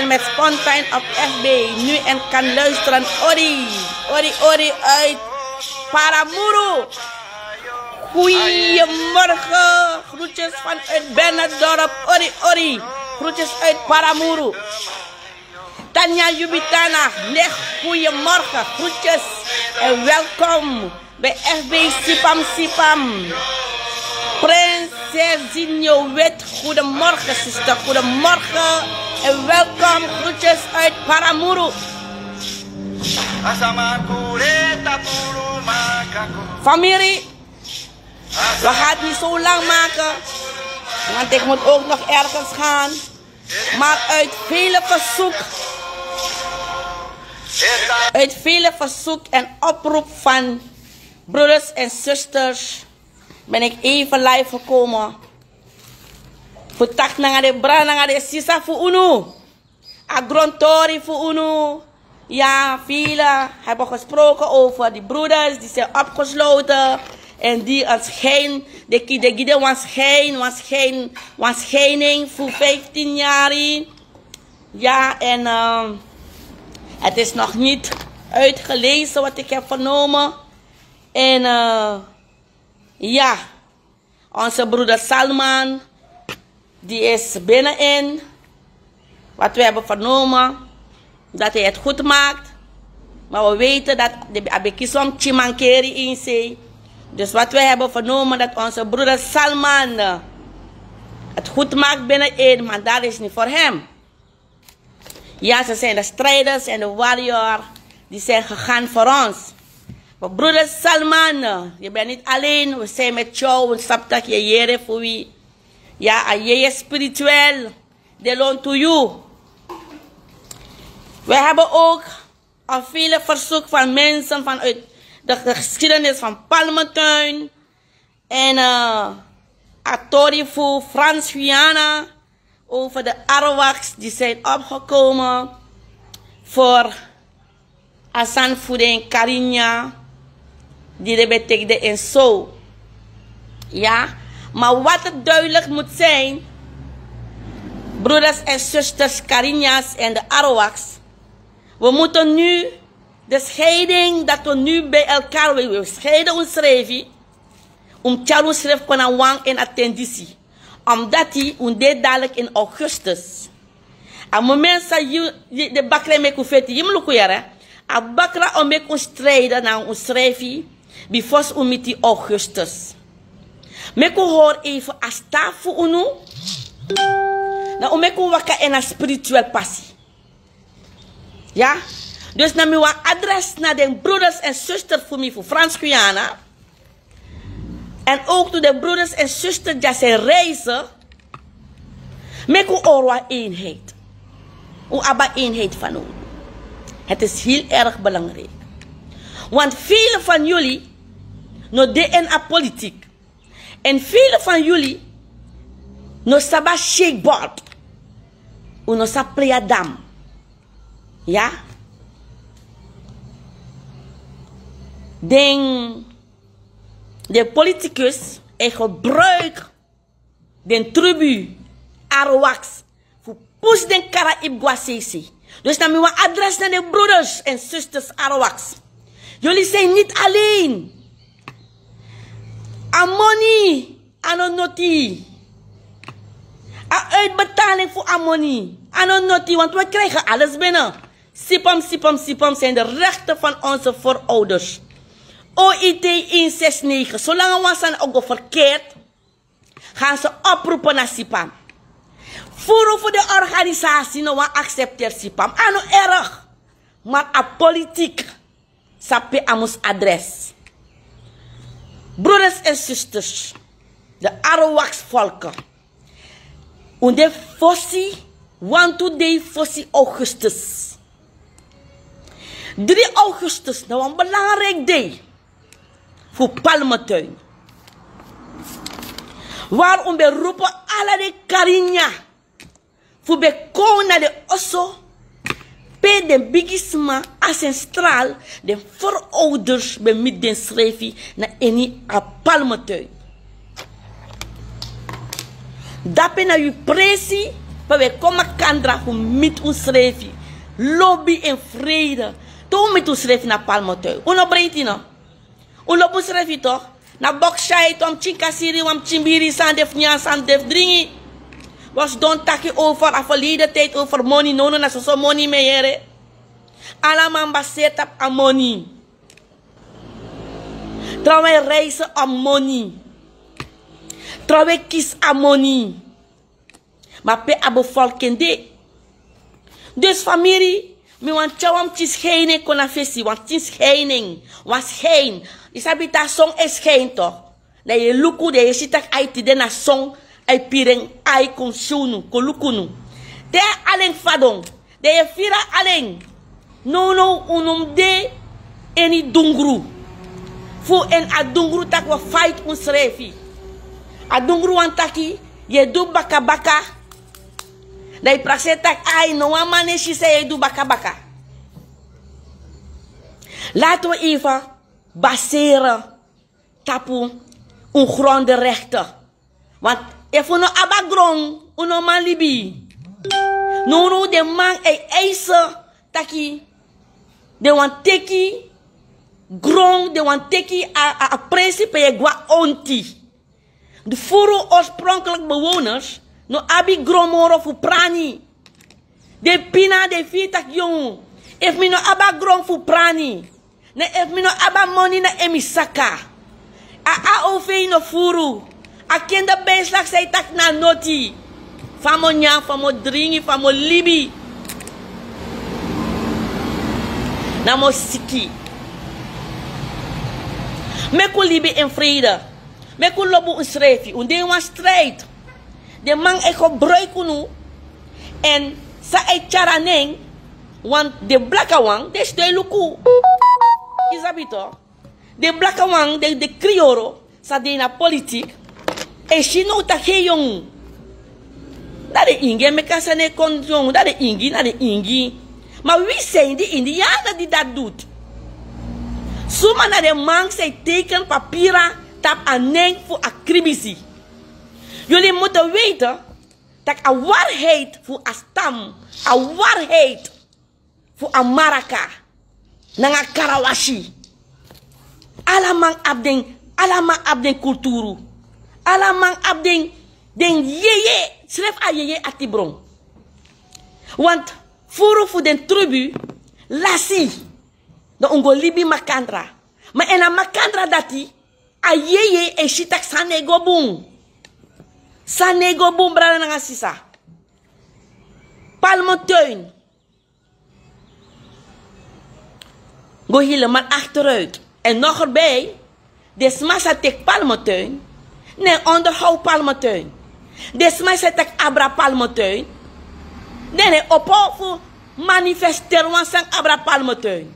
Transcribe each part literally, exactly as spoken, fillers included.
Met Spontijn op F B, nu en kan luisteren. Ori, ori, ori uit Paramuru. Goedemorgen, groetjes vanuit Bernadorp. Ori, ori, groetjes uit Paramuru. Tanya Jubitana, leg goedemorgen, groetjes en welkom bij F B Sipam Sipam. Prinses Zinio Wit, goedemorgen zuster, goedemorgen en welkom, groetjes uit Paramuru. Familie, we gaan het niet zo lang maken, want ik moet ook nog ergens gaan. Maar uit vele verzoek, uit vele verzoek en oproep van broeders en zusters ben ik even live gekomen. Fu taki nanga den bra nanga den sisa fu unu. A grontori fu unu. Ja, velen hebben gesproken over die broeders die zijn opgesloten en die een schijn, de ki-, de giden wan schijn, wan schijn, wan schijning voor vijftien jaar. Ja, en ehm, het is nog niet uitgelezen wat ik heb vernomen. En eh, ja, onze broeder Salman, die is binnenin. Wat we hebben vernomen, dat hij het goed maakt. Maar we weten dat de Abekiswam Chimankeri in zee. Dus wat we hebben vernomen, dat onze broeder Salman eh, het goed maakt binnenin, maar dat is niet voor hem. Ja, ze zijn de strijders en de warrior die zijn gegaan voor ons. Maar broeder Salman, eh, je bent niet alleen. We zijn met jou. We snappen dat je hier voor wie. Ja, a yeye spiritueel. De lon to you. We hebben ook al vele verzoek van mensen vanuit de geschiedenis van Palmentuin. En eh, a tori fu Frans Guyana over de Arawaks die zijn opgekomen voor a sani fu den Karinya, die de betekende en zo. Ja, maar wat het duidelijk moet zijn, broeders en zusters, Karinya's en de Arawaks, we moeten nu de scheiding dat we nu bij elkaar, we, we scheiden onsrefi, un tyari unsrefi kon na wan en a ten disi. Omdat un de dadelijk in augustus. A moment san yu, yu, de bakra e meki un feti, yu mus luku yere. A bakra o meki un strijden na unsrefi, bifo un miti augustus. Meki un hori even a stafu unu. Na un meki un waka en a spiritueel pasi. Ja? Dus na mi wan adres na den broeders en zusters fu mi fu Frans Guyana. En ook to den broeders en zusters die zijn reizen. Meki un hori wan eenheid. Un abi a eenheid van unu. Het is heel erg belangrijk. Want velen van jullie no de in a politiek. En velen van jullie no sabi a shakebord. Un no sabi plei a dam. Ja? Den, den politicus e gebruik den tribu Arawaks fu push den Karaib go a seisei. Dus na mi wan adres na den broeders en zusters Arawaks. Jullie zijn niet alleen. A moni a no noti. A uitbetaling fu a moni a no noti, want we krijgen alles binnen. Sipam, sipam, sipam zijn de rechten van onze voorouders. O I T een zes negen, zolang wan sani o go verkeerd, gaan ze oproepen na sipam. Furu fu de organisatie no wan accepteer sipam, a no erg. Maar a politiek sabi pe a mus adres. Broeders en zusters, de Arawaks volken. Un de fosi, wantu dei fosi augustus. Drie augustus na wan belangrijk dei fu Palmentuin. Waar un ben roepen ala den Karinya fu ben kon na den oso pe den bigisma ancestraal, den voorouders ben miti densrefi na ini a Palmentuin. Dape na yu presi Pe wi e kon makandra fu miti unsrefi, lobi en freide. Te un miti unsrefi na palmotuin, un no breiti no? Un lobi unsrefi tok. Na boksi ai tu, a mus tyin kasiri, wan mus tyin biri, san de fu nyan, san de fu dringi. Wi o sidon taki over a ferleden tijdi over moni. Nownow na soso moni mi e yere. Ala man baseri tapu a moni. Trawan e reisi a moni. Trawan e kisi a moni. Ma pe a bevolking de. Dus famiri, mi wani tyari wan pikin skeinen kon na fesi, wan pikin skeinen, wan skein. Yu sabi taki a son e skein tok. Dan yu e luku, dan yu e si taki ai tide na son, ai piri en ai kon si unu, kon luku unu. Te a alen fadon, dan yu e firi a alen. Nownow unu mus de ini dungru. Fu ini a dungru taki wi o faiti unsrefi. A dungru wani taki yu e du bakabaka. Dan yu prakseri taki ai, no wan man no e si san yu e du bakabaka. Laten we even baseren tapu un grondenrechten. Want efu un no abi a gron, un no man libi. Nownow den man e eisi taki den wani teki gron, den wani teki a, a, a presi pe yu e go na onti. Di furu oorspronkelijk bewoners no abi gron moro fu prani. Den pina, den firi taki yongu, efu mi no abi a gron fu prani, na efu mi no abi a moni na en mi saka. A A O V no furu. A kinderbijslag san yu taki na noti. Fa mi o nyan, fa mi o dringi, fa mi o libi. Na mi o siki. Meki un libi in vrede. Meki un lobi unsrefi. Un de ini wan strijd. Den man e gebruiki unu. Èn san e tyari a nen, want den blakawan den sidon e luku. Yu sabi tok. Den blakawan, den, den kriyoro san de ini a politik, e si now taki hei yongu, na den ingi e meki a sani e kon yongu, na den ingi, na den ingi. Ma wi, san de ini den, ya na di dati du. Suma na den man san e teken papira tapu a nen fu a kribisi? Jullie moeten weten dat a waarheid fu a stam, a waarheid fu a maraka nanga karawasi. Ala man abi den, ala man abi den kulturu. Ala man abi den, den yeye, srefi a yeye atibron. Want furu fu den tribu lasi. Dan un go libi makandra. Ma ini a makandra dati, a yeye e si taki sani no e go bun. Sani no e go bun, brada nanga sisa. Palmentuin go helemaal achteruit. En nog erbij, den sma san teki palmentuin, no e onderhoud palmentuin. Den sma san e taki abra palmentuin, den no e opo fu manifesteri wan sani abra palmentuin.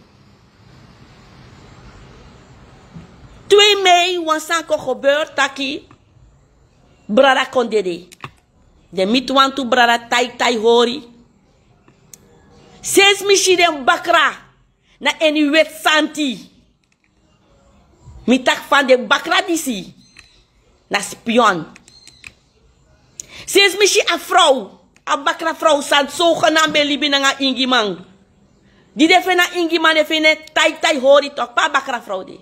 Twee mei wan sani kon gebeur taki brada kon dede. Den miti wantu brada tai tai hori. Sensi mi si den bakra na ini weti santi, mi taki fa den bakra disi na spion. Sensi mi si a frow, a bakra frow san sogenaamd ben libi nanga ingiman, di den feni a ingiman, den feni en tai tai hori tok, pe a bakra frow de.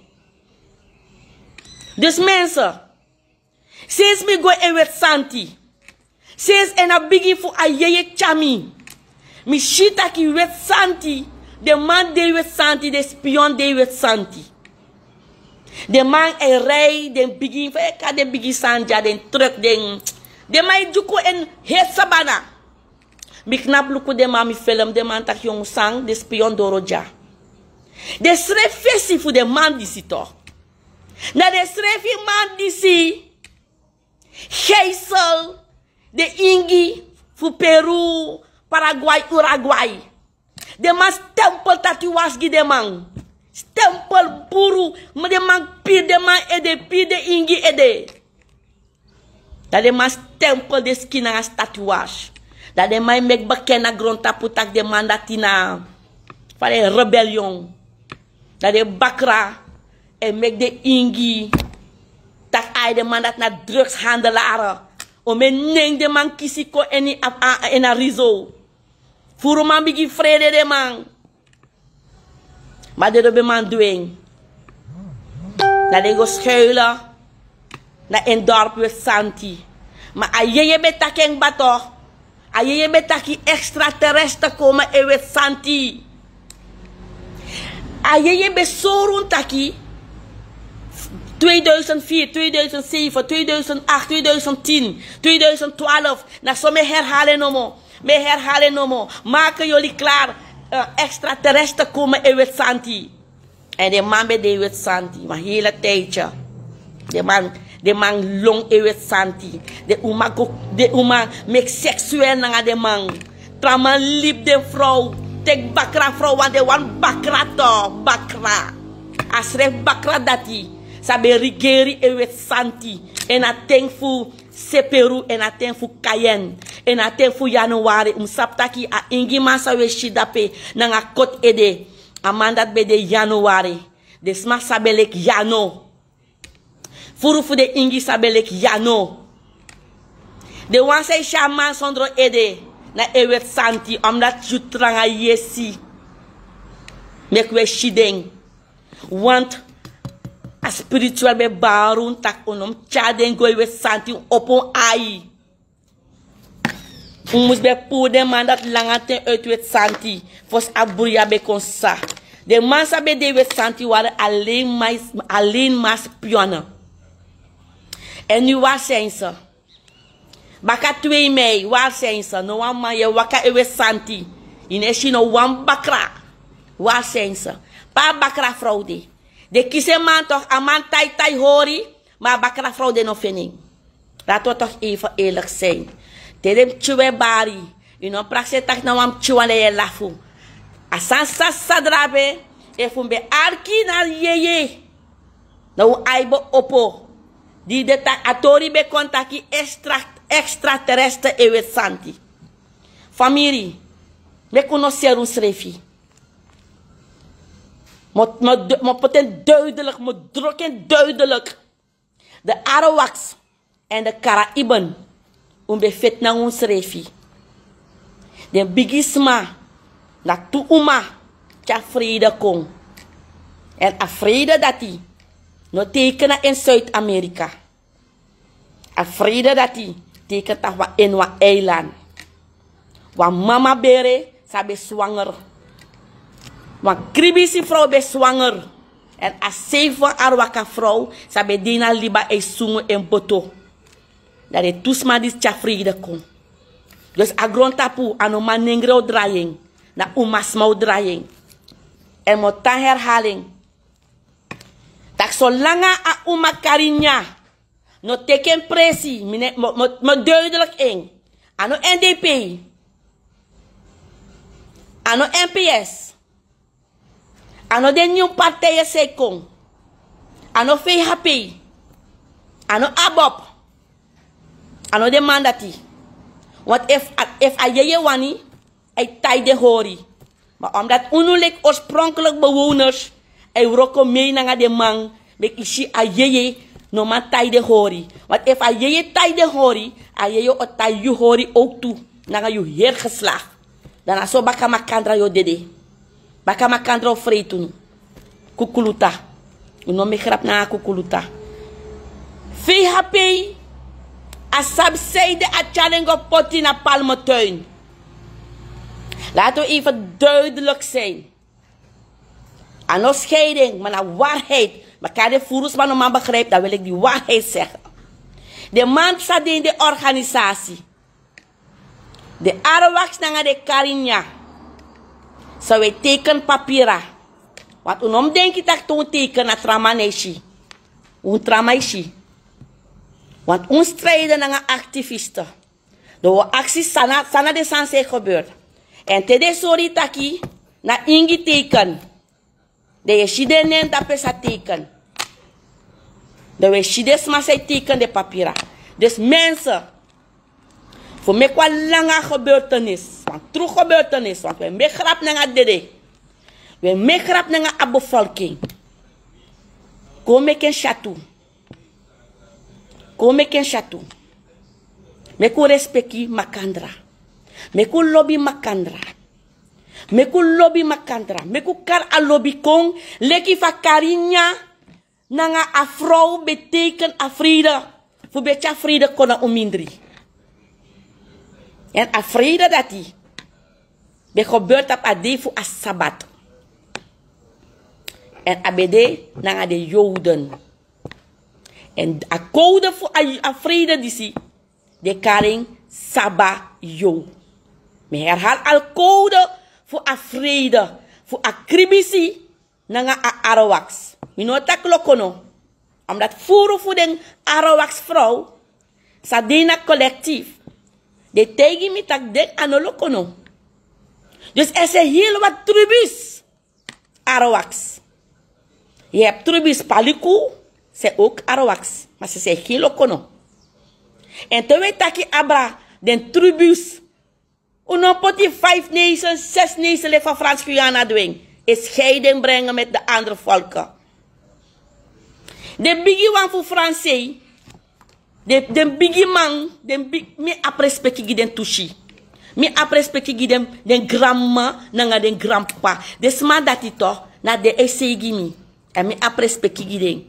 Dus mensen, sensi mi go ini weti santi, sensi ini a bigin fu a yeye tyari mi, mi si taki weti santi, den man de ini weti santi, den spion de ini weti santi. Den man e rei, den bigin, fa e kari den bigin sani dya, den truck, den, den man e dyuku ini heri sabana. Mi knapu luku den man, mi felem den man taki yongu, san den spion doro dya. Den srefi fesi fu den man disi tok. Na den srefi man disi, Geisel, den ingi fu Peru, Paraguay, Uruguay. Den man stempel tatoeage gi den man. Stempel buru, ma den man piri den man ede, piri den ingi ede. Dan den man stempel den skin nanga tatoeage. Dan den man e meki bekende na grontapu taki den man dati na, fa den, rebellion. Dan den bakra e meki den ingi taki ai, den man dati na drugshandelare. Omen nen den man kisi kon ini a- a- ini a rizo. Furu man bigin frede den man. Ma den no ben man du en. Na den go skuilen na en dorp Weti Santi. Ma a yeye ben taki en kba tok. A yeye ben taki extraterrestre komen in Weti Santi. A yeye ben sori unu taki tweeduizend vier, tweeduizend zeven, tweeduizend acht, tweeduizend tien, tweeduizend twaalf. Na so mi e herhaal en nomo. Mi e herhaal en nomo. Maken jullie klaar. Extraterrestre komen in Weti Santi. Èn den man ben de Weti Santi wan hele tijdje. Den man den man lon e Weti Santi. Den uma go den uma meki seksuel nanga den man. Tra man libi den frow. Teki bakra frow wan den wani bakra to bakra. A srefi bakra dati sa ben rigeri e Weti Santi. Èn a ten fu seperu èn a ten fu kayen èn a ten fu yanuari un mus sabi taki a ingi man san un e si dape nanga koti ede. A man dati ben de yanuari. Den sma sabi en leki yano. Furu fu den ingi sabi en leki yano. Den wan san e si a man sondro ede na e Weti Santi omdati yu tranga yesi. Meki un e si den. Want a spiritual ben bari un taki un no mus tyari den go e Weti Santi un opo un ai. Un mus ben puru den man dati langa ten uiti Weti Santi. Fosi a bruya ben kon sa. Den man san ben de Weti Santi wari alen ma spionne. Èn nu wari sense. Baka twee mei wari sense no wan man yu e waka e Weti Santi. Yu no e si no wan bakra. Wari sense. Pe a bakra frow de? Den kisi en man tok a man tai tai hori. Ma a bakra frow de no feni en. Dati wi tok even eliki sin. Te den pikin wi e bari yu no prakseri taki na wan pikin wan den yu e lafu. A sani sasi sa drape efu mi ben arki na yeye. Na un ai ben opo. Di den taki a tori ben kon taki extraterrestre e weti santi. Famiri, meki un no seri unsrefi. Mi o poti en duidelik mi o droki en duidelik. De arawaks èn de karaiben un ben feti nanga unsrefi. Den bigi sma na tu uma tyari freide kon. Èn a freide dati no teiken na ini suid-amerika. A freide dati teiken tapu wan ini wan eilan. Wan mama bere san ben swanger. Wan kribisi frow ben swanger. Èn a seifi wan arwaka frow san ben de ini a liba e sungu en boto. Dan den tu sma disi tyari freide kon. Dus a grontapu a no manengre o drai en. Na umasma o drai en. Èn mi o tan herhali en tak' solanga a uma kari nyan no teki en presi mi no duidelik en. A no n d p. A no n p s. A no den nyun partiye san e kon. A no fei hapei. A no abop. A no den man dati. Want efu a yeye wani a e tai den hori. Ma omdati unu leki orspronklik bewoners a e wroko mei nanga den man meki yu si a yeye no man tai den hori. Want efu a yeye tai den hori a yeye o tai yu hori owtu nanga yu heri geslak. Dan na so baka makandra yu o dede. Baka makandra o freiti unu. Kukuluta. Un no meki grapu nanga kukuluta. Fei hapei a sabi sanede a tyari en go poti na palmetuin. Lati un even duidelik sin. A no skeiding ma na warheid. Ma kari den furu sma no man begripi dan wil iki di warheid segi. Den man san de ini den organisasi. Den arwaks nanga den kari nyan. San un e teiken papira. Want un no mus denki tak' te un teiken na tra man na e si. Un tra man e si. Want un stride nanga aktiviste. Dan un o aksi san na den sani san e gebeur. Èn te den sori yu taki na ingi teiken. Dan yu e si den nen dape sa teiken. Dan un e si den sma san e teiken den papira. Dus mense, fu meki wan langa gebeurtenis wan tru gebeurtenis want un e meki grapu nanga dede. Un e meki grapu nanga a bevolking. Kon meki en syatu. Kon meki en syatu. Meki un respeki makandra. Meki un lobi makandra. Meki un lobi makandra. Meki un kari a lobi kon leki fa karinya nanga a frow ben teken a freide. Fu ben tyari freide kon na un mindri. Èn a freide dati ben gebeur tapu a dei fu a sabat. Èn a ben de nanga den Joden. Èn a kowde fu a, a freide disi den kari en Saba Yo. Mi herhali, a kowde fu a freide, fu a kribisi nanga a arowaks. Mi no o taki lokono. Omdati furu fu den arowaks frow sa de ini a kolektif, den taigi mi taki den a no lokono. Dus er zijn heel wat tribus arowaks. Je hebt tribus Paliku, zijn ook arowaks, maar ze zijn geen lokono. En te we taki abra den tribus, un no poti vijf nation, zes nation leki fa Frans Guyana dwing. Is scheiding brengen met de andere volken. Den bigi wan fu Fransei, den, den bigi man, den big, mi abi respeki gi den tusi. Mi abi respeki gi den, den granmama nanga den granpapa. Den sma dati toch, na den e sei gi mi. Èn mi abi respeki gi den.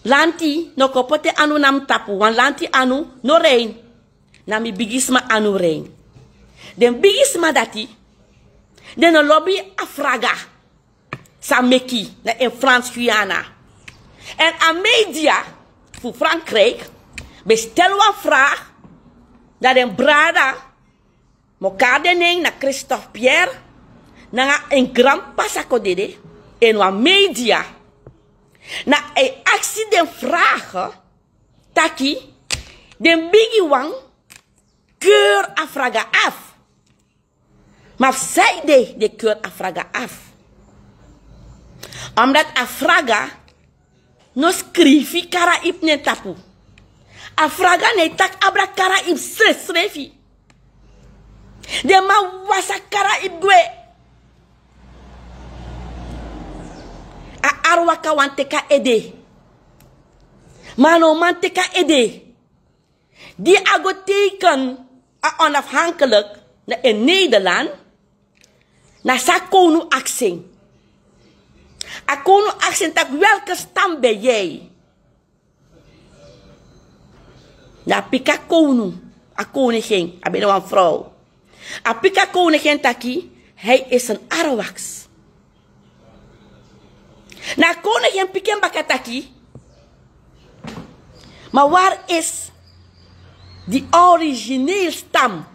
Lanti no kon poti anu na mi tapu, wan lanti anu no rein. Na mi bigisma anu rein. Den bigisma dati, den no lobi a fraga san meki na ini Frans Guyana. Èn a media fu Frankrijk ben stel wan vraag na den brada, mi o kari den nen, na Christophe Pierre nanga en granpapa Sako Dede, ini wan media. Na a e aksi den vraag taki den bigi wan keur a fraga afu. Ma fu sanede den keur a fraga afu? Omdati a fraga no skrifi Karaib na en tapu. A fraga no e taki abra Karaib srefsrefi. Den man wasi a Karaib gwe. A arowaka wani teki a ede. Ma a no man teki a ede. Di a go teken a onafhankelijk na ini Nederland, na san a kownu aksi en. A kownu aksi en taki: welke stam ben jij? Dan a piki a kownu, a koningin, a ben de wan frow. A piki a koningin taki hij is een arowaks. Dan a koningin piki en baka taki: maar waar is die origineel stam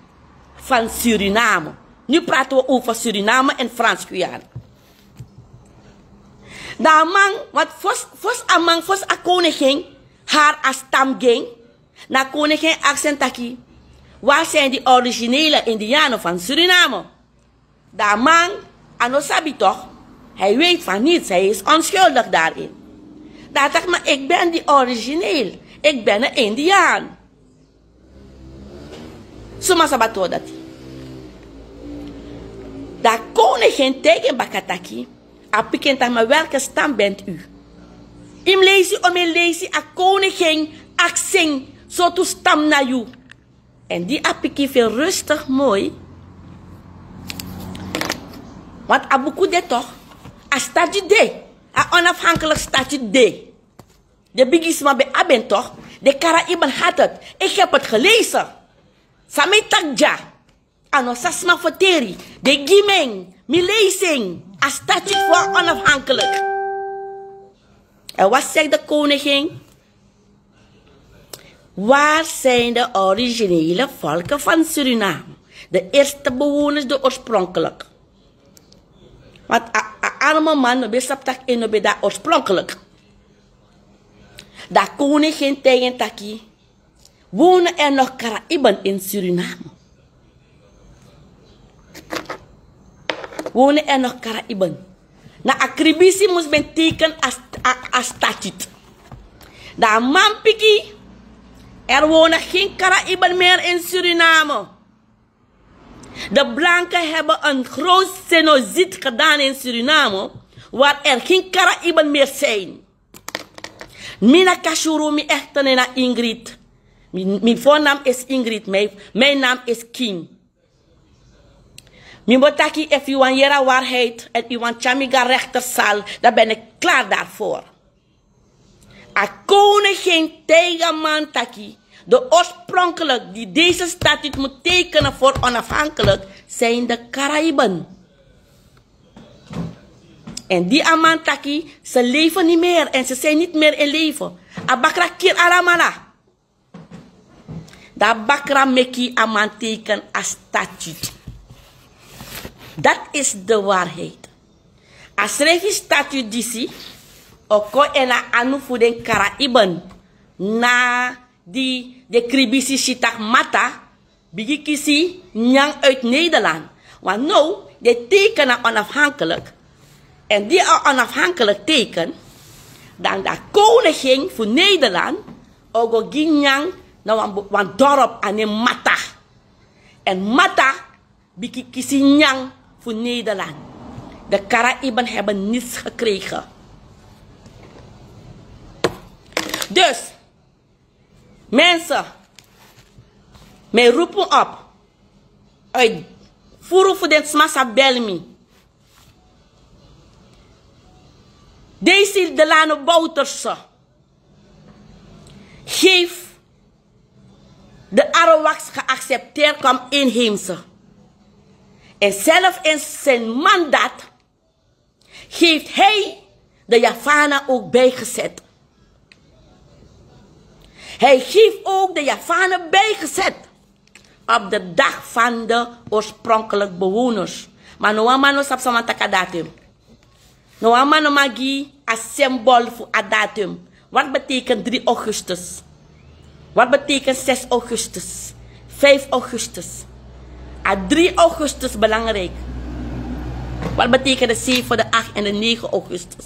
van Suriname? Nu praten we over Suriname en Frans-Guyana. Dan a man, want fosi, fosi a man, fosi a koningin hari a stam gi en, dan a koningin aksi en taki: waar zijn die originele Indianen van Suriname? Dan a man, a no sabi toch, hij weet van niets, hij is onschuldig daarin. Dan a taki: maar ik ben die origineel, ik ben een Indiaan. Suma sabi a tori dati? Dan a koningin taigi en baka taki, a piki en taki: maar welke stam bent u? Yu mus leisi, o, yu mus leisi a koningin aksi en sortu stam na yu. En di a piki feni rustig, moi. Want a buku de toch, a stati de, a onafhankelijk stati de. De bigisma ben abi en toch, de Karaïben had het. Ik heb het gelezen. San mi e taki dya, a no san sma ferteri. Den gi mi en, mi leisi en, a stati fu a onafhankelijk. En wat zegt de koningin? Waar zijn de originele volken van Suriname? De eerste bewoners, de oorspronkelijk. Want a, a arme man no ben sabi taki en no ben de oorspronkelijk. Dan a koningin taigi en taki: wonen er nog Karaïben in Suriname? Wonen er nog Karaïben? Na a kribisi mus ben teken a st-, a, a statuut. Dan a man piki: er wonen geen Karaïben meer in Suriname. De blanken hebben een groot genocide gedaan in Suriname, waar er geen Karaïben meer zijn. Mi na Kashuru, mi echte nen na Ingrid. Mijn voornaam is Ingrid, mijn, mijn naam is King. Mi bo taki, efu yu wani yere a waarheid èn yu wani tyari mi go a rechtersal, dan ben ik klaar daarvoor. A koningin taigi a man taki, de oorspronkelijk die deze statuut moet tekenen voor onafhankelijk zijn de Caraïben. En die a man taki, ze leven niet meer en ze zijn niet meer in leven. A bakra kiri alamala. Dan a bakra meki a man teken a statuut. Dat is de waarheid. A srefi statuut disi o kon ini a anu fu den Caraïben, na di den kribisi si taki Mata bigin kisi nyan uit Nederland. Want now den teken na onafhankelijk. En di a onafhankelijk teken, dan a koningin fu Nederland o go gi nyan na wan, wan dorp a nen Mata. En Mata bigin kisi nyan fu Nederland. De Caraïben hebben niets gekregen. Dus, mensen, mi e roepi un op. Uit furu fu den sma san bel mi. Deze Delano Bouterse, geef de Arawaks geaccepteerd kwam inheemse. En zelf in zijn mandaat geeft hij de Yafana ook bijgezet. Hij geeft ook de Yafana bijgezet op de dag van de oorspronkelijk bewoners. Maar no wan man no sabi san wani taki a datum. No wan man no man gi a symbool fu a datum. Wat betekent drie augustus? Wat betekent zes augustus? Vijf augustus. A drie augustus belangrijk. Wat betekent de zeven, de acht en de negen augustus?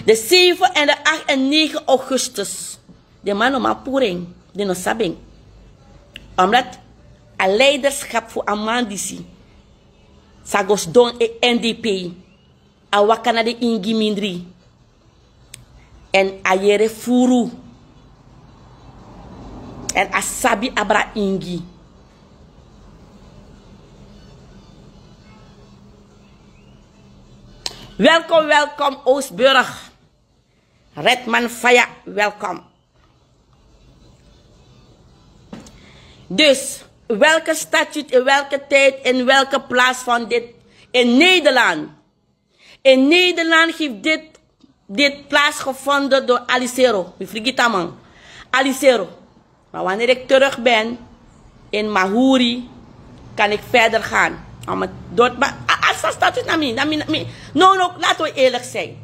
De zeven en de acht en negen augustus. Den man no man puru en, den no sabi en. Omdat a leiderschap fu a man disi sa go sidon e N D P. A waka na den ingi mindri. En a yere furu. En a sabi abra ingi. Welkom, welkom, Oostburg. Redman Faya, welkom. Dus, welke statuut, in welke tijd, in welke plaats van dit? In Nederland. In Nederland heeft dit, dit plaatsgevonden door Alicero. Mi frigi taman. Alicero. Maar wanneer ik terug ben in Mahuri, kan ik verder gaan. Omdat dort, maar a, a, a statuut na mi, na mi, na mi. No, no, laten we eerlijk zijn.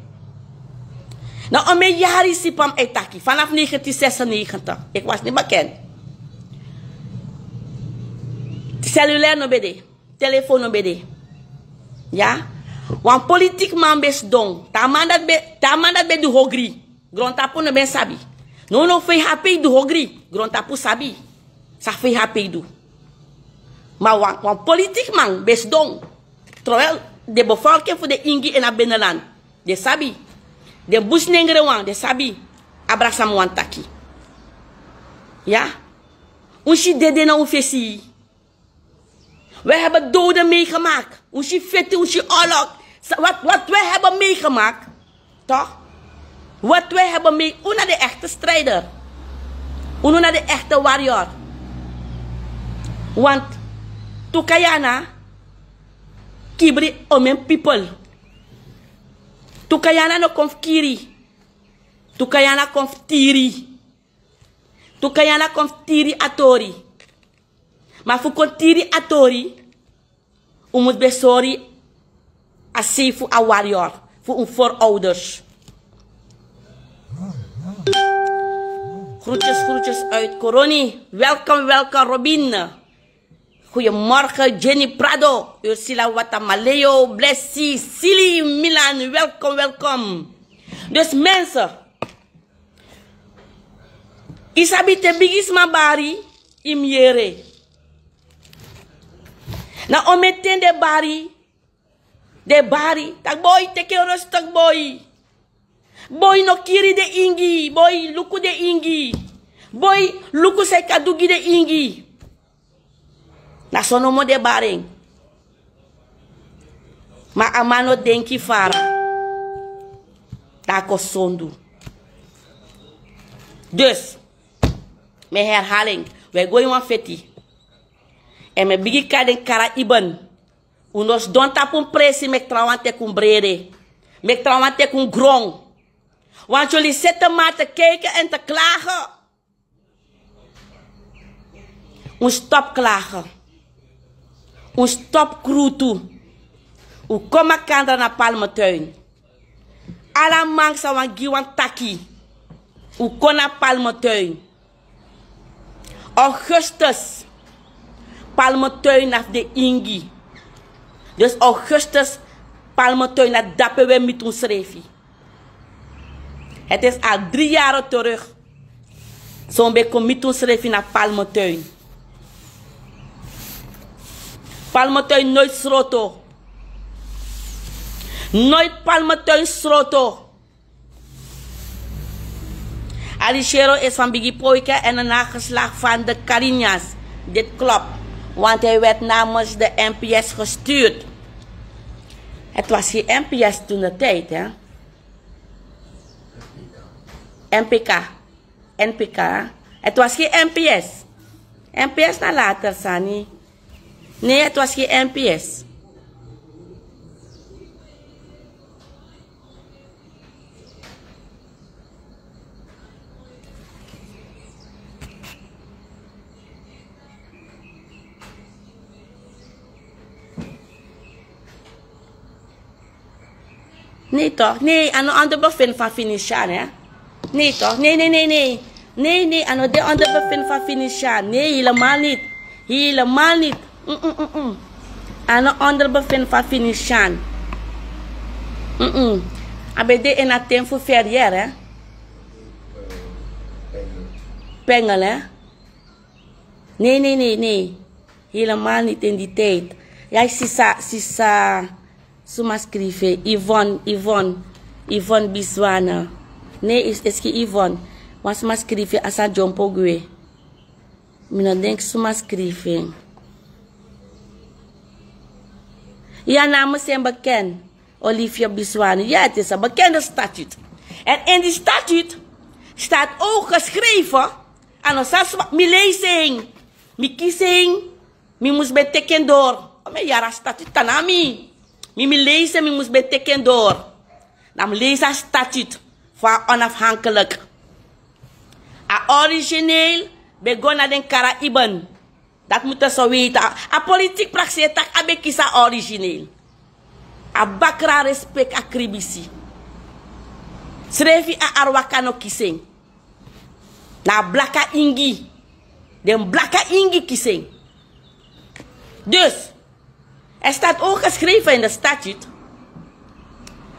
Na omeni yari sipam e taki, vanaf negentien zesennegentig. Ik was niet bekend. Cellulair no ben de. Telefoon no ben de. Ya. Wan politiek man ben sidon. Te a man dati ben, te a man dati ben du hogri. Grontapu no ben sabi. No, no, F H P du hogri. Grontapu sabi san F H P du. Maar wan, wan politiek man ben sidon. Terwijl de bevolking fu den ingi in a binnenland, den sabi. Den busnengre wan, den sabi. Abra san mi wani taki. Ya. Un si dede na un fesi. Wij hebben doden meegemaakt. Un si feti, un si oorlog. Sa-, wat, wat wij hebben meegemaakt, toch? Wat wij hebben mee-, unu na de echte strijder. Unu na de echte warrior. Want Tukayana kibri omeni people. Tukayana no kon fu kiri. Tukayana kon fu tiri. Tukayana kon fu tiri a tori. Ma fu kon tiri a tori, un mus ben sori a sei fu a warrior, fu un voorouders. Groetjes, groetjes uit Coroni. Welkom, welkom, Robin. Goedemorgen, Jenny Prado, Ursula Watamaleo, Blessi, Sili, Milan. Welkom, welkom. Dus mensen, yu sabi te bigisma bari, yu mus yere. Na omeni ten den bari, den bari. Taki boi, teki en rustig boi. Boi, no kiri den ingi, boi, luku den ingi. Boi, luku san yu kan du gi den ingi. Na so nomo den bari en. Ma a man no denki fara. Dan a kon sondu. Dus, mi e herhaling, wi e go ini wan feti. Èn mi e bigin kari den Karaiben. Un no sidon tapu un presi meki trawan teki un brede. Meki trawan teki un gron. Want jullie zitten maar te kijken en te klagen. Un stop klagen. Un stop krutu. Un kon makandra na Palmentuin. Ala man san wani gi wan taki. Un kon na Palmentuin. Augustus. Palmentuin na fu den ingi. Dus augustus, Palmentuin na dape wi e miti unsrefi. Het is al drie jaren terug. San un ben kon miti unsrefi na Palmentuin. Palmentuin nooit sroto. Nooit Palmentuin sroto. Alicero is van Bigi Poike en een nageslacht van de Cariñas. Dit klopt, want hij werd namens de N P S gestuurd. Het was geen N P S toen de tijd, hè? N P K. N P K. Het was geen N P S. N P S na later sani. Nee, het was geen N P S. Nee toch? Nee, a no onderbevind van Venetiaan, hè? Nee toch? Nee, nee, nee, nee. Nee, nee, a no de onderbevind van Venetiaan. Nee, helemaal niet. Helemaal niet. Mm, mm, mm, mm. A no onderbevind van Venetiaan. Mm, mm. A ben de in a ten fu Ferrier, hè? Pengel, hè? Nee, nee, nee, nee. Helemaal niet in die tijd. Ja, sisa, sisa. Suma skrifi, Yvonne, Yvonne, Yvonne Biswana. Nee, is, is geen Yvonne. Wan suma skrifi, a sa dyompo gwe. Mi no denk suma skrifi. Ja, namen zijn bekend. Olivia Biswana. Ja, het is een bekende statuut. En in die statuut staat ook geschreven, a no sani suma, mi leisi en, mi kisi en, mi mus ben teki en doro. O, mi yara statuut tan na mi. Mi, mi leisi en, mi mus ben teki en doro. Dan mi leisi a statuut fu a onafhankelijk. A origineel ben go na den Karaiben. Dati mutu so weten. A, a politiek prakseri taki a ben kisi a origineel. A bakra respek a kribisi. Srefi a arwaka no kisi en. Na a blaka ingi. Den blaka ingi kisi en. Dus, er staat ook geschreven in de statuut.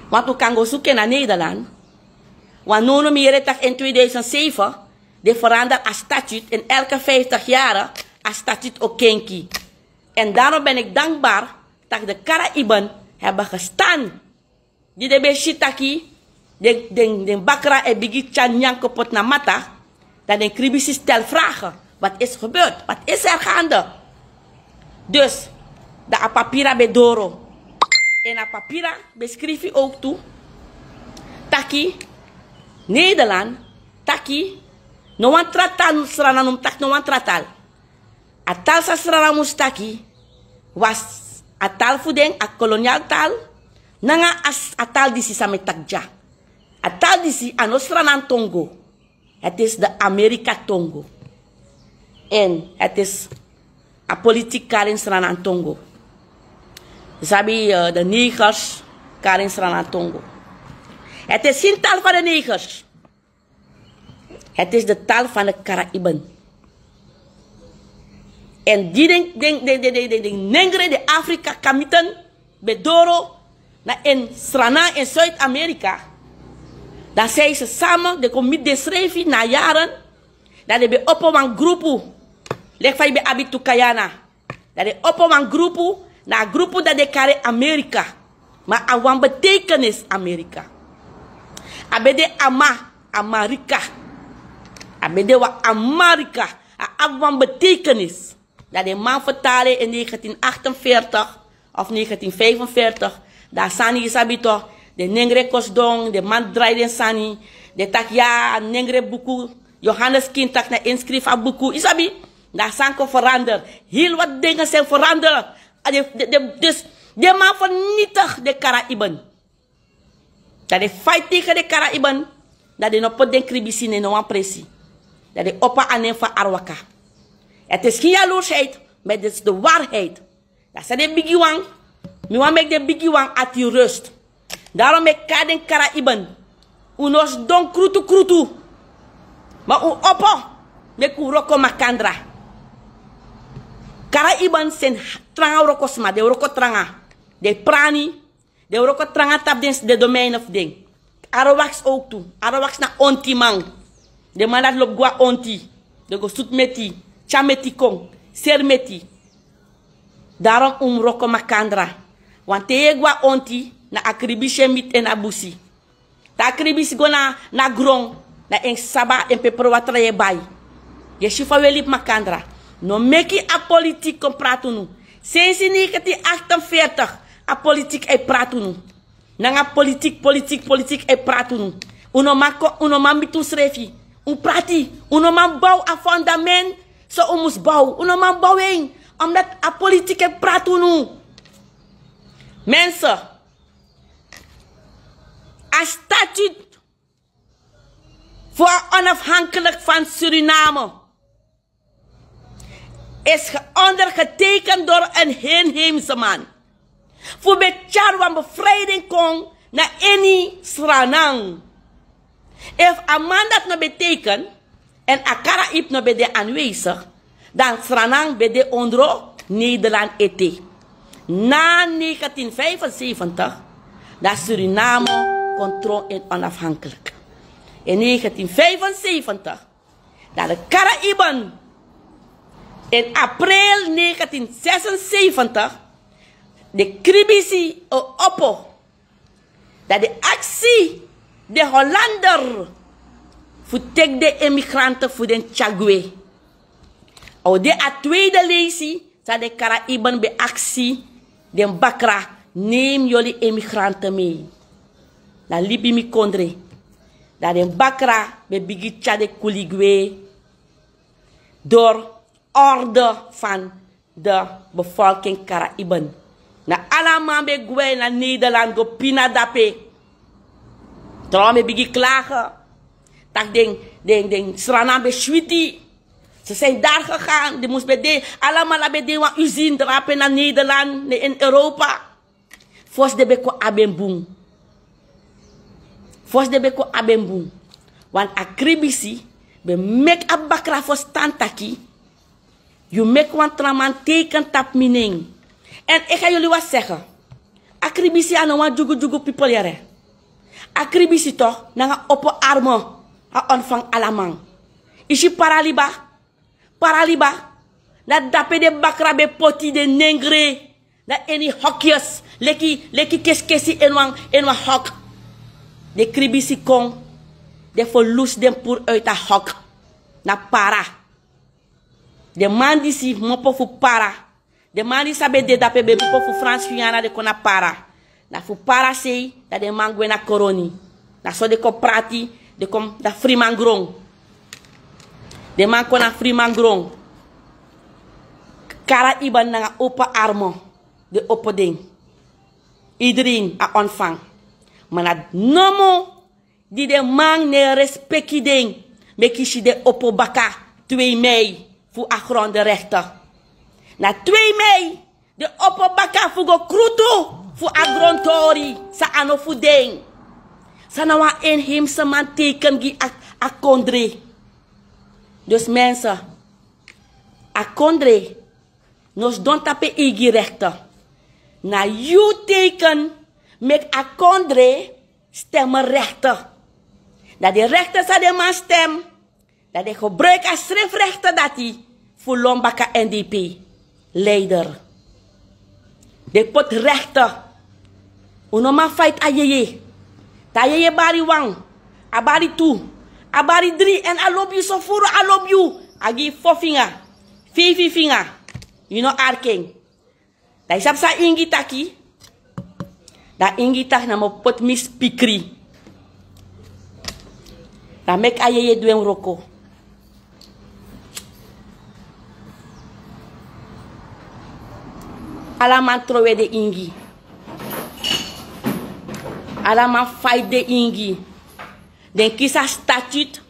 Want un kan go suku en na Nederland. Want now now mi yere taki in tweeduizend zeven, den verander a statuut, in elke vijftig jaren a statuut o kenki. En daarom ben ik dankbaar dat de Karaiben hebben gestaan. Di den ben si taki den, den, den bakra e bigin tyari nyanyan kon poti na mata, dan den kribisi stel vragen. Wat is gebeurd? Wat is er gaande? Dus, dan a papira ben doro. En a papira ben skrifi ook tu taki Nederland, taki no wan tra taal, Sranan no mus taki no wan tra taal. A taal san Sranan mus taki was a taal fu den, a kolonial taal, nanga a s-, a taal disi san mi e taki dya. A taal disi a no Sranan tongo. Het is de Amerika tongo. En het is a politiek Karin Sranan tongo. Sabi, eh, de negers Karin Sranan tongo. Het is geen taal van de negers. Het is de taal van de Karaiben. En di den, den, den nengre, den Afrika kamieten ben doro na in Sranan in Zuid-Amerika, dan zijn ze samen, den kon miti densrefi na jaren, dan den ben opo wan grupu, leki fa yu ben abi tu Guyana. Dan den opo wan grupu, na a grupu dan den kari Amerika. Ma a wan betekenis Amerika. A ben de Ama, Amarika. A ben de wan amarika, a abi wan betekenis. Dan den man fertali en negentien achtenveertig of negentien vijfenveertig. Dan a sani yu sabi toch, den nengre kon sidon, den man drai den sani. Den taki ya, a nengre buku, Johannes Kintak na en skrifi a buku, yu sabi. Dan a sani kon verander. Heel wat dingen zijn veranderd. A den, den, den, dus, den man vernietig den Karaiben. Dan den fight tegen den Karaiben. Dan den no poti den kribisi na no wan presi. Dan den opo a nen fu Arwaka. Het is geen jaloersheid, maar dit is de waarheid. Dan san den bigiwan, mi wani meki den bigiwan ati rust. Daarom meki a den Karaiben, un no sidon krutukrutu. Ma un opo, meki un wroko makandra. Karaiben sen tranga wrokosma, den wroko tranga. Den prani, den wroko tranga tapu den, den domeinen fu den. Arowaks ook tu. Arowaks na ontiman. Den man dati lobi go na onti. Den go sutu meti, tyari meti kon, seri meti. Daarom un mus wroko makandra. Want te yu e go na onti, na a kribisi e miti en na busi. Te a kribisi go na, na gron, na en saba, en peperwatra yu e bai. Yu e si fa un e libi makandra. No meki a politiki kon prati unu. Sensi negentien achtenveertig, a politiki e prati unu. Nanga politiki, politiki, politiki e prati unu. Un no man kon, un no man miti unsrefi. Un prati, un no man bow a fundament, so un mus bow. Un no man bow en, omdat a politiki e prati unu. Mensen, a statuut voor onafhankelijk van Suriname is ge-, ondergetekend door een inheemse man. Fu ben tyari wan bevrijding kon na ini Sranan. Efu a man dati no ben teken, en a Karaib no ben de aanwezig, dan Sranan ben de ondro Nederland ete. Na negentien vijfenzeventig, dan Suriname kon tron en onafhankelijk. In negentien vijfenzeventig, dan de Karaiben, in april negentien zesenzeventig, de kribisi o opo. Dan den aksi den Hollander fu teki den emigranten fu den tyari gwe. A o de a tweede leisi san den Karaiben ben aksi den bakra: neem jullie emigranten mee. Na libi mi kondre. Dan den bakra ben bigin tyari den kuli gwe door orde van de bevolking Karaiben. Na ala man ben gwe na Nederland go pina dape. Trouwan ben bigin klagen. Taki den, den, den Sranan ben switi. Ze zijn daar gegaan. Den mus ben de, ala man ben de wan usine drape na Nederland, na in Europa. Fosi den ben kon abi en bun. Fosi den ben kon abi en bun. Want a kribisi ben meki a bakra ferstan taki yu meki wan tra man teken tapu mi nen. En ik ga jullie wat zeggen. A kribisi a no wan dyugudyugu pipel yere. A kribisi toch nanga opo armen a ontvangt ala man. Yu si Paraliba, Paraliba, na dape den bakra ben poti den nengre, na ini hokjes, leki, leki keskesi ini wan, ini wan hok. Den kribisi kon, den ferlusu den puru uit a hok. Na Para. Den man disi mopo fu Para. Den man disi san ben de dape ben mopo fu Frans Guyana, den kon na Para. Na fu Para sei, dan den man gwe na Koroni. Na so den kon prati, den kon na frimangron. Den man kon na frimangron. Karaiben nanga opo armen, den opo den. Iedereen a ontvangt. Ma na nomo di den man no e respeki den, meki yu si den opo baka twee mei fu a grondenrechten. Na twee mei den opo baka fu go krutu fu a grontori san a no fu den. San na wan inheemse man teken gi a, a kondre. Dus mensen, a kondre no sidon tapu en eigi rechten. Na yu teken meki a kondre stemrechten. Dan den rechten san den man stem, dan den gebruik a srifrechten dati fu lon baka N D P leider. Den poti rechten. Un no man fight a yeye. Te a yeye bari wan, a bari tu, A bari dri èn a lobi yu so furu, a lobi yu. A gi yu fo finga, feifi finga. Yu no arki en. Dan yu sabi san ingi taki? Dan ingi taki na mi o poti mi spikri. Dan meki a yeye du en wroko. Ala man trowe den ingi. Ala man faiti den ingi. Den kisi a statut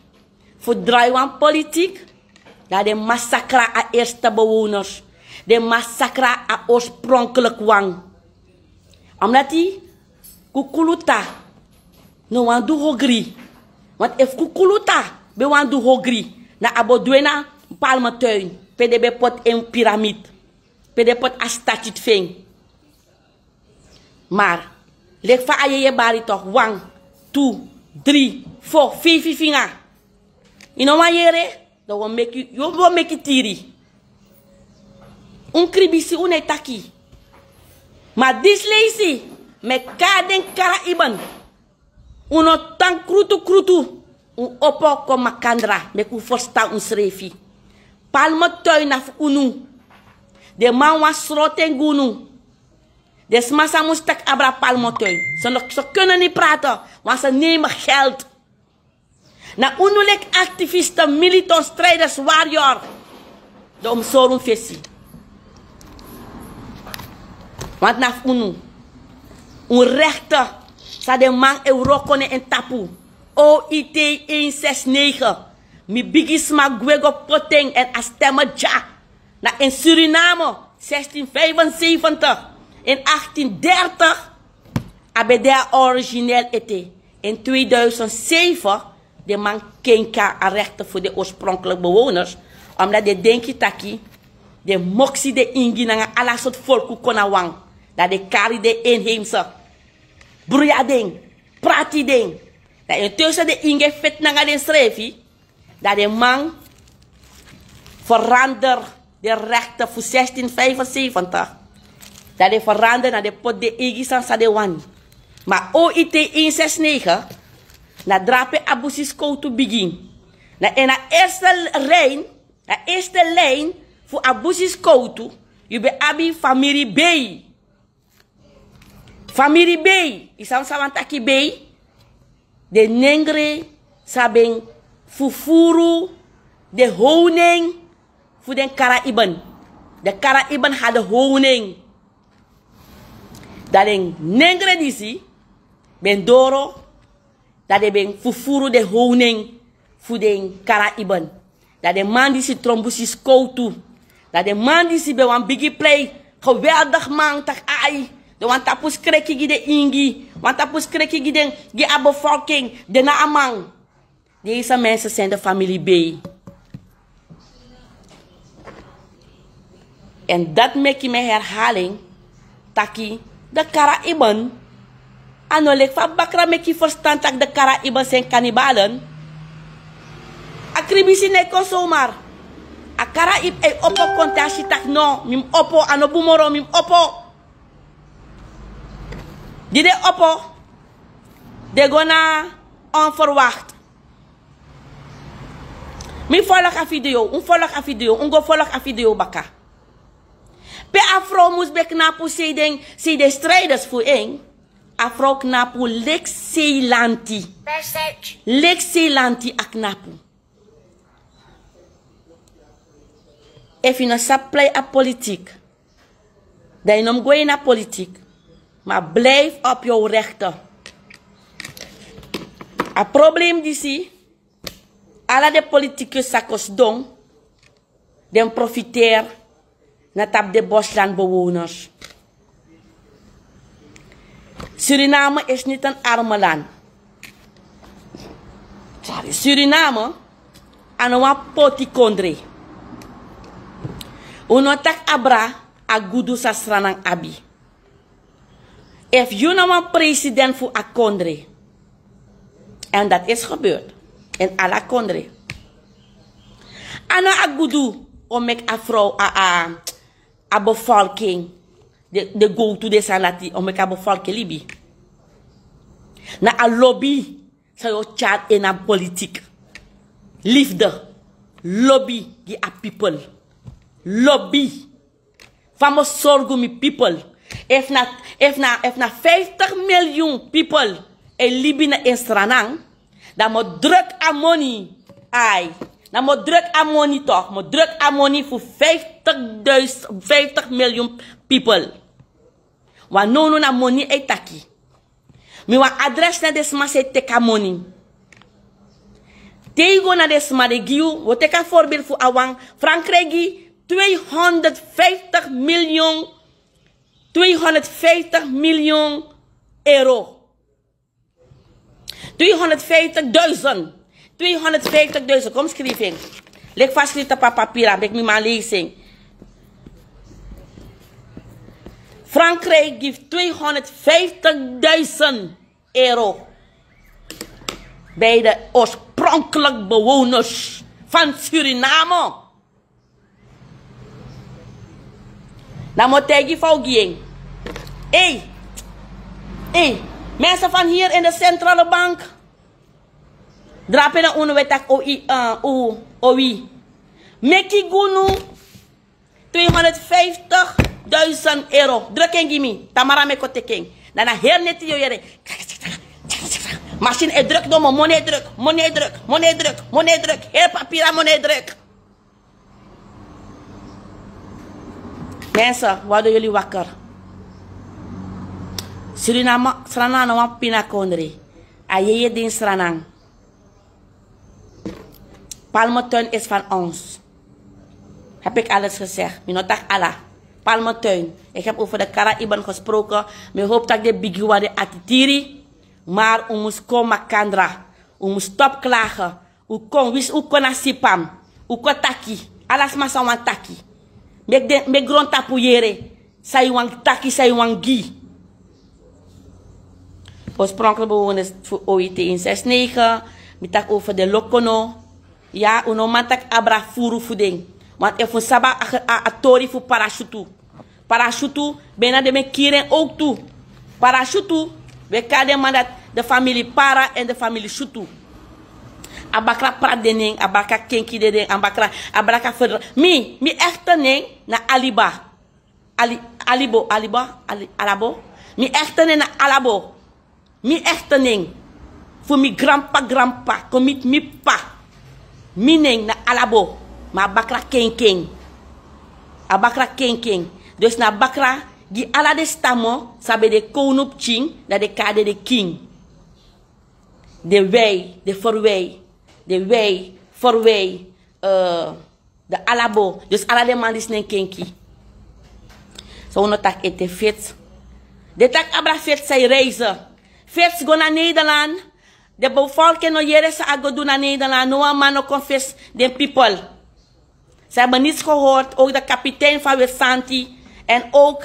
fu drai wan politik. Dan den masakra a eerste bewoners. Den masakra a oorspronkelijk wan. Omdat die kukuluta no wan du hogri. Want efu kukuluta ben wan du hogri, na a bo du en na Palmentuin, pe den ben poti en piramid, pe den poti a statut fu en. Maar leki fa a yeye bari toch, wan, tu, dri, fo, feifi finga. Yu no wan yere. Dan wi o meki, yu o meki tiri. Un kribisi un no e taki. Ma disi leisi, mi e kari den Karaiben. Un no tan krutukrutu. Un opo kon makandra, meki un ferstan unsrefi. Palmentuin na fu unu. Den man wani sroto en gi unu. Den sma san mus taki abra Palmentuin. Ze no, ze kunnen niet praten, want ze nemen geld. Na unu leki activisten, militants, strijders, warrior, dan un mus sori un fesi. Want na fu unu, un rechten san den man e wroko na en tapu. O I T een zes negen. Mi bigisma gwe go poti en, èn a stem dya. Na in Suriname, zestien vijfenzeventig. In achttien dertig, a ben de a origineel ete. In tweeduizend zeven, den man kenki a rechten fu den oorspronkelijke bewoners, omdat den denki taki den moksi den ingi nanga ala sortu folku kon na wan. Dan den kari den inheemse, bruya den, prati den. Dan intussen den ingi e feti nanga densrefi. Dan den man verander den rechten fu zestien vijfenzeventig. Dan den verander, na den poti den eigi sani san den wani. Ma O I T een zes negen, na drape a busi skowtu bigin. Na in a eerste lijn, na eerste lijn fu a busi skowtu, yu ben abi famiri Bey. Famiri Bey, yu sabi san wani taki Bey? Den nengre san ben fufuru den hownen fu den Karaiben. Den Karaiben hadden honing. Dan den nengre disi ben doro, dan den ben fufuru den honing fu den Karaiben. Dan den man disi tron busi skowtu. Dan den man disi ben wan bigi prei, geweldig man, taki ai, den wani tapu skreki gi den ingi, wani tapu skreki gi den, gi a bevolking, den na a man. Deze mensen zijn de familie Bey. En dat meki mi herhaling taki de Karaiben, a no leki fa bakra meki yu ferstan taki de Karaiben zijn kannibalen. A kribisi no e kon zomaar. A Karaib e opo kon te a si taki no, mi mus opo, a no bun moro, mi mus opo. Di den opo, den go na onverwacht. Mi folg a video, un folg a video, un go folg a video baka. Pe a vrouw mus ben knapu, sei den, sei den strijders fu en. A vrouw knapu leki sei lanti. Leki sei lanti a knapu. Efu yu no sabi plei a politiek, dan yu no mus go ini a politiek. Maar blijf op jouw rechten. A probleem disi, ala den politikus san kon sidon, den profiteer na tapu den boslandbewoners. Suriname is niet een arme land. Sorry, Suriname, a no wan poti kondre. Un no taki abra a gudu san Sranan abi. Efu yu na wan president fu a kondre, en dat is gebeurd in ala kondre, a no a gudu o meki a vrouw, a, a, a bevolking, de, de gowtu, den sani dati, o meki a bevolking libi. Na a lobi san yu o tyari ini a politiek. Lifde, lobi gi a pipel. Lobi. Fa mi o sorgu mi pipel. Efu na, efu na, efu na fiftig miljoen pipel e libi na en Sranan, dan mi o druk a moni. Ai, dan mi o druk a moni toch. Mi o druk a moni fu vijftigduizend, vijftig miljoen pipel. Wan nownow na moni e taki. Mi wan adres na den sma san e teki a moni. Te yu go na den sma, den gi yu, wi o teki a voorbeeld fu a wan, Frankrijk gi tweehonderdvijftig miljoen, tweehonderdvijftig miljoen euro. Tweehonderdvijftigduizend. Tweehonderdvijftigduizend. Kom schrijven. Leg vast, schrijf op a papira, meki mi man lezen. Frankrijk geeft tweehonderdvijftigduizend euro bij de oorspronkelijk bewoners van Suriname. Na mi o taigi fa un gi en. Ei, ei, mensen van hier in de centrale bank. Drape na unu we taki o i, eh, u, o wi. Meki gi unu tweehonderdvijftigduizend euro. Druk en gi mi. Tamara meki o teki en. Dan na heri neti yu o yere. Machine e druk, domo, moni e druk, moni e druk, moni e druk, moni e druk. Heri papira, moni e druk. Mensen, worden jullie wakker? Suriname, Sranan na wan pina kondre. A yeye den Sranan. Palmentuin is van ons. Heb ik alles gezegd? Mi no taki ala. Palmentuin. Ik heb over de Caraïben gesproken. Mi hoop taki den bigi wan de atitiri. Maar un mus kon makandra. Un mus stop klagen. Un kon, winsi un kon na sipam, un kon taki. Ala sma san wani taki. Meki den, meki grontapu yere san yu wani taki, san yu wani gi. Oorspronkelijke bewoners fu O I T in zes negen. Mi taki over den lokono. Ya, un no man taki abra furu fu den. Want efu un sabi a, a, a tori fu parasutu. Parasutu, bijna den ben kiri en ook tu. Parasutu, we kari den man dati de familie Para en de familie Sutu. A bakra prati den nen, a bakra kenki den nen, a bakra, a bakra ferdra. Mi, mi echte nen na Aliba. Ali, Alibo, Aliba, Ali, Alabo. Mi echte nen na Alabo. Mi echte nen. Fu mi granpa, granpa, kon miti mi p'pa. Mi nen na Alabo. Ma a bakra kenken. A bakra kenken. Dus na a bakra gi ala den stammen san ben de kownupikin, dan den kari den de king. Den wij, den ferwij. Den wij, ferwij. Eh, den Alabo. Dus ala den man disi nen kenki. So un no taki ete Fitz. Den taki abra Fitz san e reizen. Fitz go na Nederland. De bevolking no yere san a go du na Nederland. No wan man no kon fesi den people. Ze hebben niets gehoord. Ook de kapitein van Wisanti en ook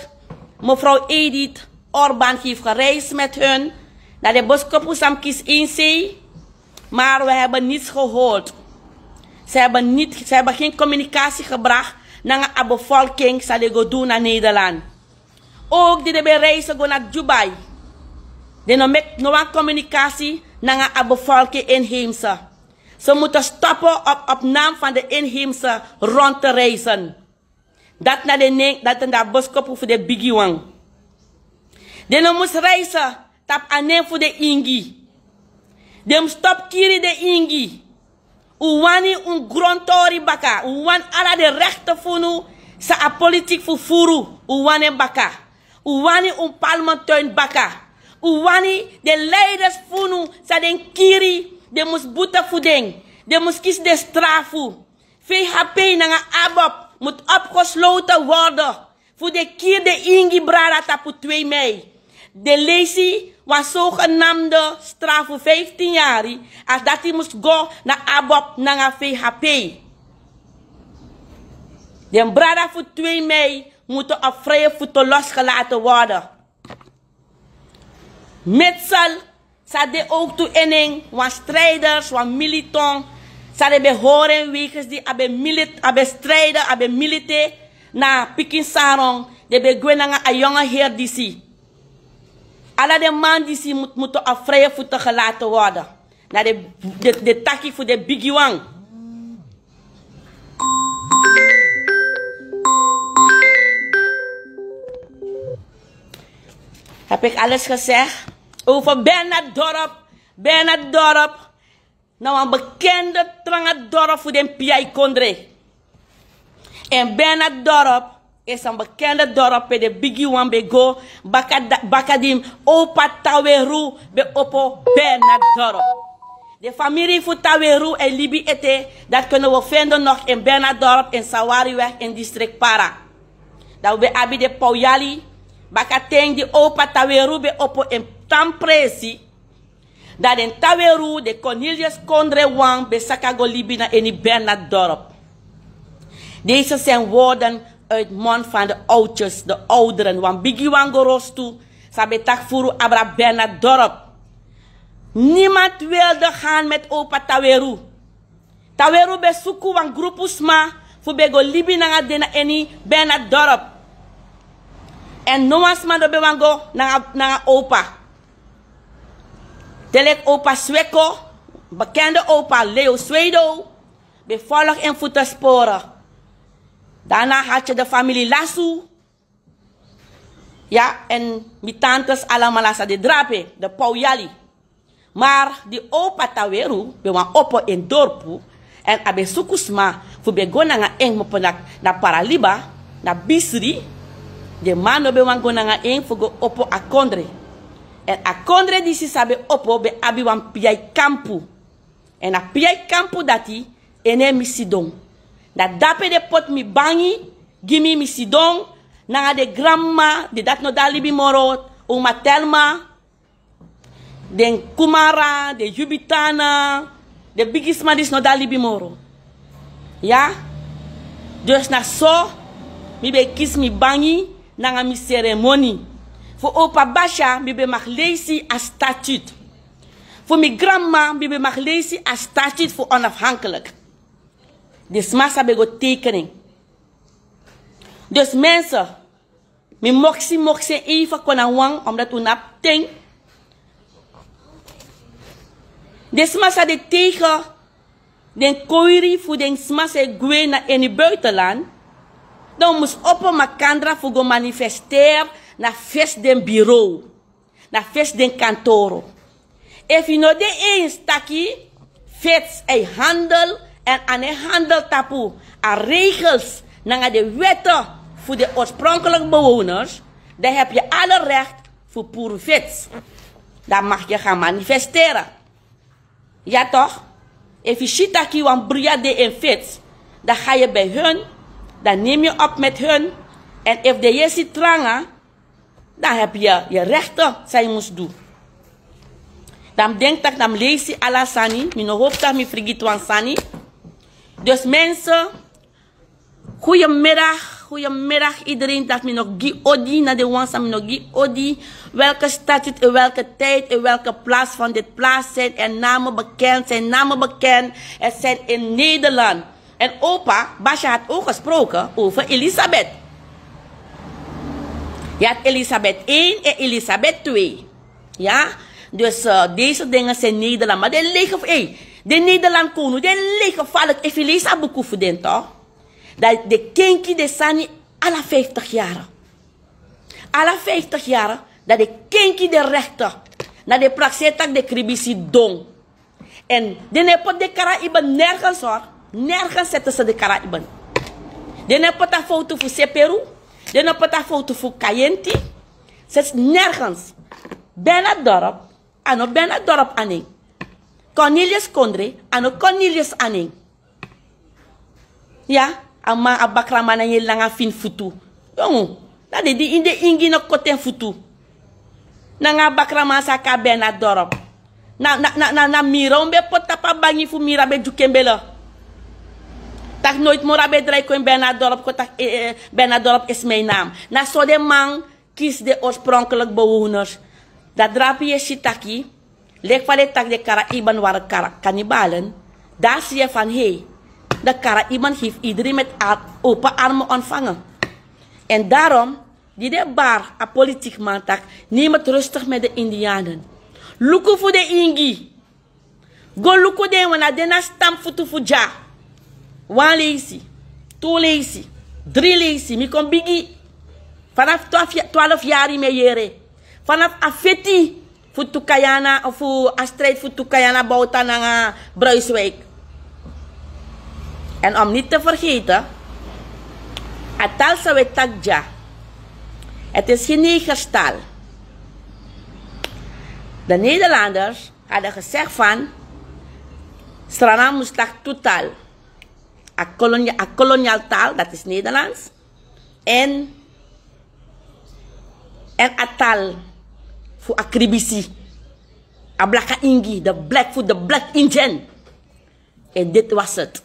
mevrouw Edith Orban heeft gereisd met hun naar de boskopu san mus kisi inzee. Maar we hebben niets gehoord. Ze hebben niet, ze hebben geen communicatie gebracht nanga a bevolking san den go du na Nederland. Ook di den ben reizen go na Dubai. Den no meki no wan communicatie nanga a bevolking inheemse. Ze moeten stoppen op, op naam van de inheemse rond te reizen. Dati na den nen, dati na a boskopu fu den bigi wan. Den no mus reisi tapu a nen fu den ingi. Den mus stop kiri den ingi. Un wani un grontori baka. Un wani ala den rechten fu unu san a politiek fu furu. Un wani en baka. Un wani un palmentuin baka. Un wani den leiders fu unu san den kiri, den mus boete fu den. Den mus kisi den strafu. V H P nanga ABOP moet opgesloten worden. Fu den kiri den ingi brada tapu twee mei. Den leisi wan zogenaamde straf fu vijftien yari, a dati mus go na ABOP nanga V H P. Den brada fu twee mei moeten op vrije voeten losgelaten worden. Metsel, san de ook tu en en, wan strijders, wan militon, san den ben hori en wegens di a ben milit-, a ben strijden, a ben milite na Pikin Sarong, den ben gwe nanga a jonge heer disi. Ala den man disi moet, moeten op vrije voeten gelaten worden. Na de, de, de taki fu den bigi wan. Heb ik alles gezegd over Bernard Dorp. Bernard Dorp na wan bekende tranga dorp fu den piai kondre. En Bernard Dorp is een bekende dorp pe den bigi wan ben go baka da- baka di opa Taweru ben opo Bernard Dorp. Den famiri fu Taweru e libi ete, dat kunnen we vinden nog in Bernard Dorp in Sawariweg in district Para. Dan we ben abi den Pauyali, bakaten di opa Taweru ben opo in tan presi. Dan den Taweru, den Cornelius kondre wan ben saka go libi na ini Bernard Dorp. Deze zijn woorden uit mond van de oudjes, de ouderen. Wan bigi wan gorostu, san ben taki furu abra Bernard Dorp. Niemand wilde gaan met opa Taweru. Taweru ben suku wan grupu sma fu ben go libi nanga den na ini Bernard Dorp. En no wan sma no ben wani go nanga, nanga opa. Te leki opa Sweko, bekende opa Leo Swedo, ben volg in voetensporen. Daarna had je de familie Lasu. Ya, en mi tantes allemaal a sa de drape, de Pauyali. Maar di opa Taweru ben wani opo en dorpu, en a ben suku sma fu ben go nanga en, mopo na, na Paraliba, na Bisri. Den man no ben wani go nanga en fu go opo a kondre. En a kondre disi san ben opo ben abi wan piai kampu. En a piai kampu dati, en ne mi sidon. Na dape den poti mi bangi, gi mi mi sidon, nanga den granmama di dati no de a libi moro, oma Telma, den Kumara, den Yubitana, den bigisma disi no de a libi moro. Ya? Dus na so mi ben kisi mi bangi nanga mi seremoni. Fu opa Basha, mi ben mag leisi a statuut. Fu mi granmama, mi ben mag leisi a statuut fu onafhankelijk. Den sma san ben go teken en. Dus mensen, mi moksi, moksi en even kon na wan, omdat un no abi ten. Den sma san de tegen den koiri fu den sma san e gwe na ini buitenland, dan un mus opo makandra fu go manifesteren na fesi den bureau, na fesi den kantoro. Efu yu no de eens taki Fitz e handel en a no e handel tapu a regels nanga de wetten fu de oorspronkelijke bewoners, dan heb je alle recht fu puru Fitz. Dan mag je gaan manifesteren. Ja toch? Efu yu si taki wan bria de in Fitz, dan ga je bij hun, dan neem je op met hun. En efu den yesi tranga, dan heb je je rechten san yu mus du. Dan mi denki taki dan mi leisi ala sani, mi no hopi taki mi frigiti wan sani. Dus mensen, goedemiddag, goedemiddag iedereen. Dat mi no gi odi na den wan san mi no gi odi. Welke stad zit in welke tijd, in welke plaats van dit plaats zijn er namen bekend, zijn namen bekend. Er zijn in Nederland. En opa Basha had ook gesproken over Elisabeth. Je had Elisabeth één en Elisabeth twee. Ja? Dus eh, deze dingen zijn Nederland. Maar de lege, hey, de Nederland koning, de lege valk, efu yu leisi a buku fu den toch? Dat de kenki de sani ala vijftig jaar. Ala vijftig jaar, dat de kenki de rechten. Na de prakseri taki de kribisi don. En den no e poti de Karaïben nergens hoor. Nergens zetten ze de Karaïben. Den no e poti a foto fu Seperu. Den no e poti a foto fu Kayenti. Ze is nergens. Bernard Dorp, a no Bernard Dorp a nen. Cornelius Kondre, a no Cornelius a nen. Ya, a man, a bakraman na yu e langa fini futu. Yongu, na den di ini den ingi no koti en futu. Nanga a bakraman san a kari Bernard Dorp. Na, na, na, na, na mira un ben poti tapu a bangi fu mira ben dyuku en bele. Taki noiti moro a ben drai kon ini Bernard Dorp kon taki eh, eh, Bernard Dorp is mijn naam. Na so den man kisi den oorspronkelijke bewoners. Dan drape yu e si taki, leki fa den taki den Karaïben waren kara-, kannibalen. Dan si yu van, hey, de Karaïben heeft iedereen met ar-, open armen ontvangen. En daarom, di den bari a politiekman taki, neem het rustig met de Indianen. Luku fu den ingi. Go luku den, wan na den na stamfutu fu dya. Wan leisi, tu leisi, dri leisi, mi kon bigi. Vanaf twaalf ya-, twaalf yari mi e yere. Vanaf a feti fu Tukayana, fu a strijd fu Tukayana, Bauta nanga Bruiswijk. En om niet te vergeten, a tal san we taki dya, het is geen negerstaal. De Nederlanders hadden gezegd van, Sranan mus taki tu tal. A kolonia-, a kolonial taal, dat is Nederlands. En, en a tal fu a kribisi. A blaka ingi, de black fu de black Indian. En dit was het.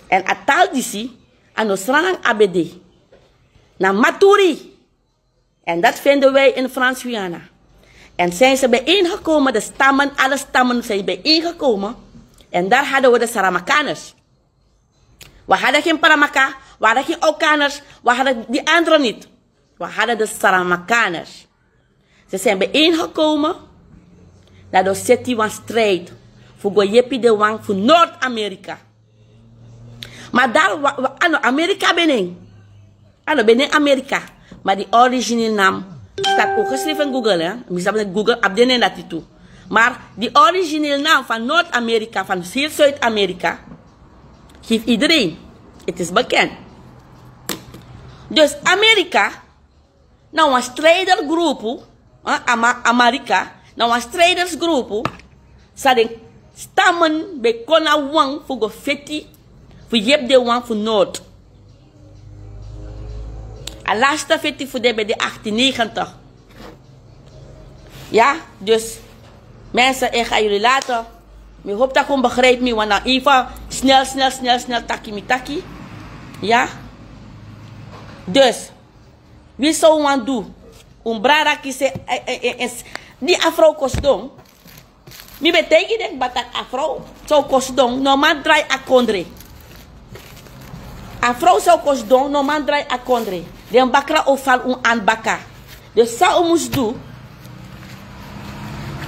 En a tal disi, a no Sranan abi en. Na Maturi. En dat vinden wij in Frans-Guyana. En zijn ze bijeengekomen, de stammen, alle stammen zijn bijeengekomen. En daar hadden we de Saramakaners. We hadden geen Paramaka, we hadden geen Okaners, we hadden die anderen niet. We hadden de Saramakaners. Ze zijn bijeengekomen. Dat was seti wan strijd fu go yepi den wan fu Noord-Amerika. Maar daar, wa, wa, ano Amerika ben en. Ano ben en Amerika. Maar die originele naam staat ook geschreven in Google, hè. Mi sabi Google abi den nen dati tu. Maar die originele naam van Noord-Amerika, van heel Zuid-Amerika, geeft iedereen. Het is bekend. Dus Amerika na wan strijdersgroepu, eh, Ama-, Amerika, na wan strijdersgroepu, san den stammen ben kon na wan fu go feti, fu yepi den wan fu Noord. A laatste feti fu den ben de achttien negentig. Ja, dus mensen, ik ga jullie laten. Mi hoop dat un begrijp mi, want na even snel, snel, snel, snel taki mi taki. Ja. Dus, wi san un wani du, un brada kisi, eh, eh, eh, eh, di a vrouw kon sidon. Mi ben taigi den kba taki a vrouw san kon sidon, no man drai a kondre. A vrouw san kon sidon, no man drai a kondre. Den bakra o fal un an baka. Dus san un mus du,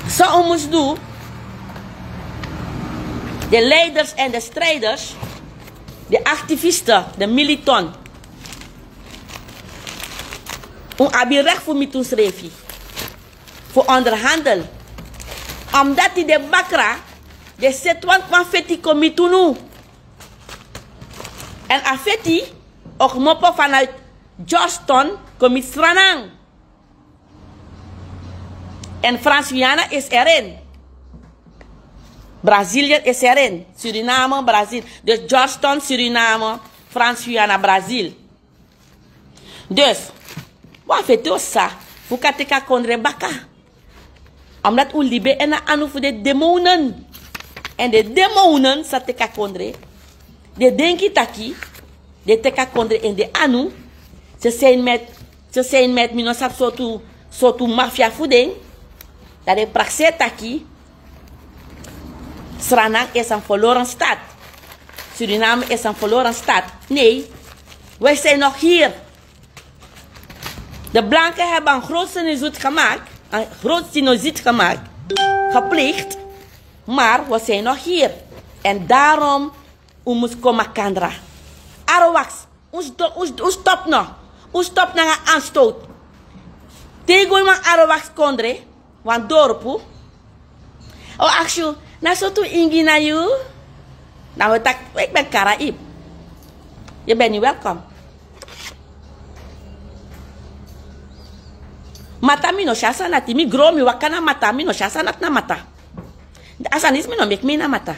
san un mus du, de leiders en de strijders, de activisten, de militanten, un abi recht fu miti unsrefi, fu onderhandel. Omdat den bakra, den seti wan, wan feti kon miti unu. En a feti o kmopo vanuit Georgetown kon miti Sranan. En Frans-Guyana is erin. Brazilië is erin. Suriname, Brazil. Dus Georgetown, Suriname, Frans-Guyana, Brazil. Dus, wan feti o sa, fu kan teki a kondre baka. Omdat un libi en na anu fu den demonen. En den demonen san teki a kondre, den denki taki den teki a kondre en den anu. Ze zijn met, ze zijn met, mi no sabi sortu, sortu mafia fu den. Dan den prakseri taki Sranan is een verloren stad. Suriname is een verloren stad. Nee, wij zijn nog hier. De blanken hebben een groot genocide gemaakt, een groot genocide gemaakt, gepleegd, maar we zijn nog hier. En daarom, un mus kon makandra. Arawaks, un sto-, un st-, un stop no. Un stop nanga aanstoot. Te yu go ini wan Arawaks kondre, wan dorpu, o aksi yu, na sortu ingi na yu? Dan wi o taki, ik ben Karaïb. Je bent niet welkom. Mata, mi no si a sani dati, mi gro, mi waka na mata, mi no si a sani dati na mata. A sani disi mi no meki mi na mata.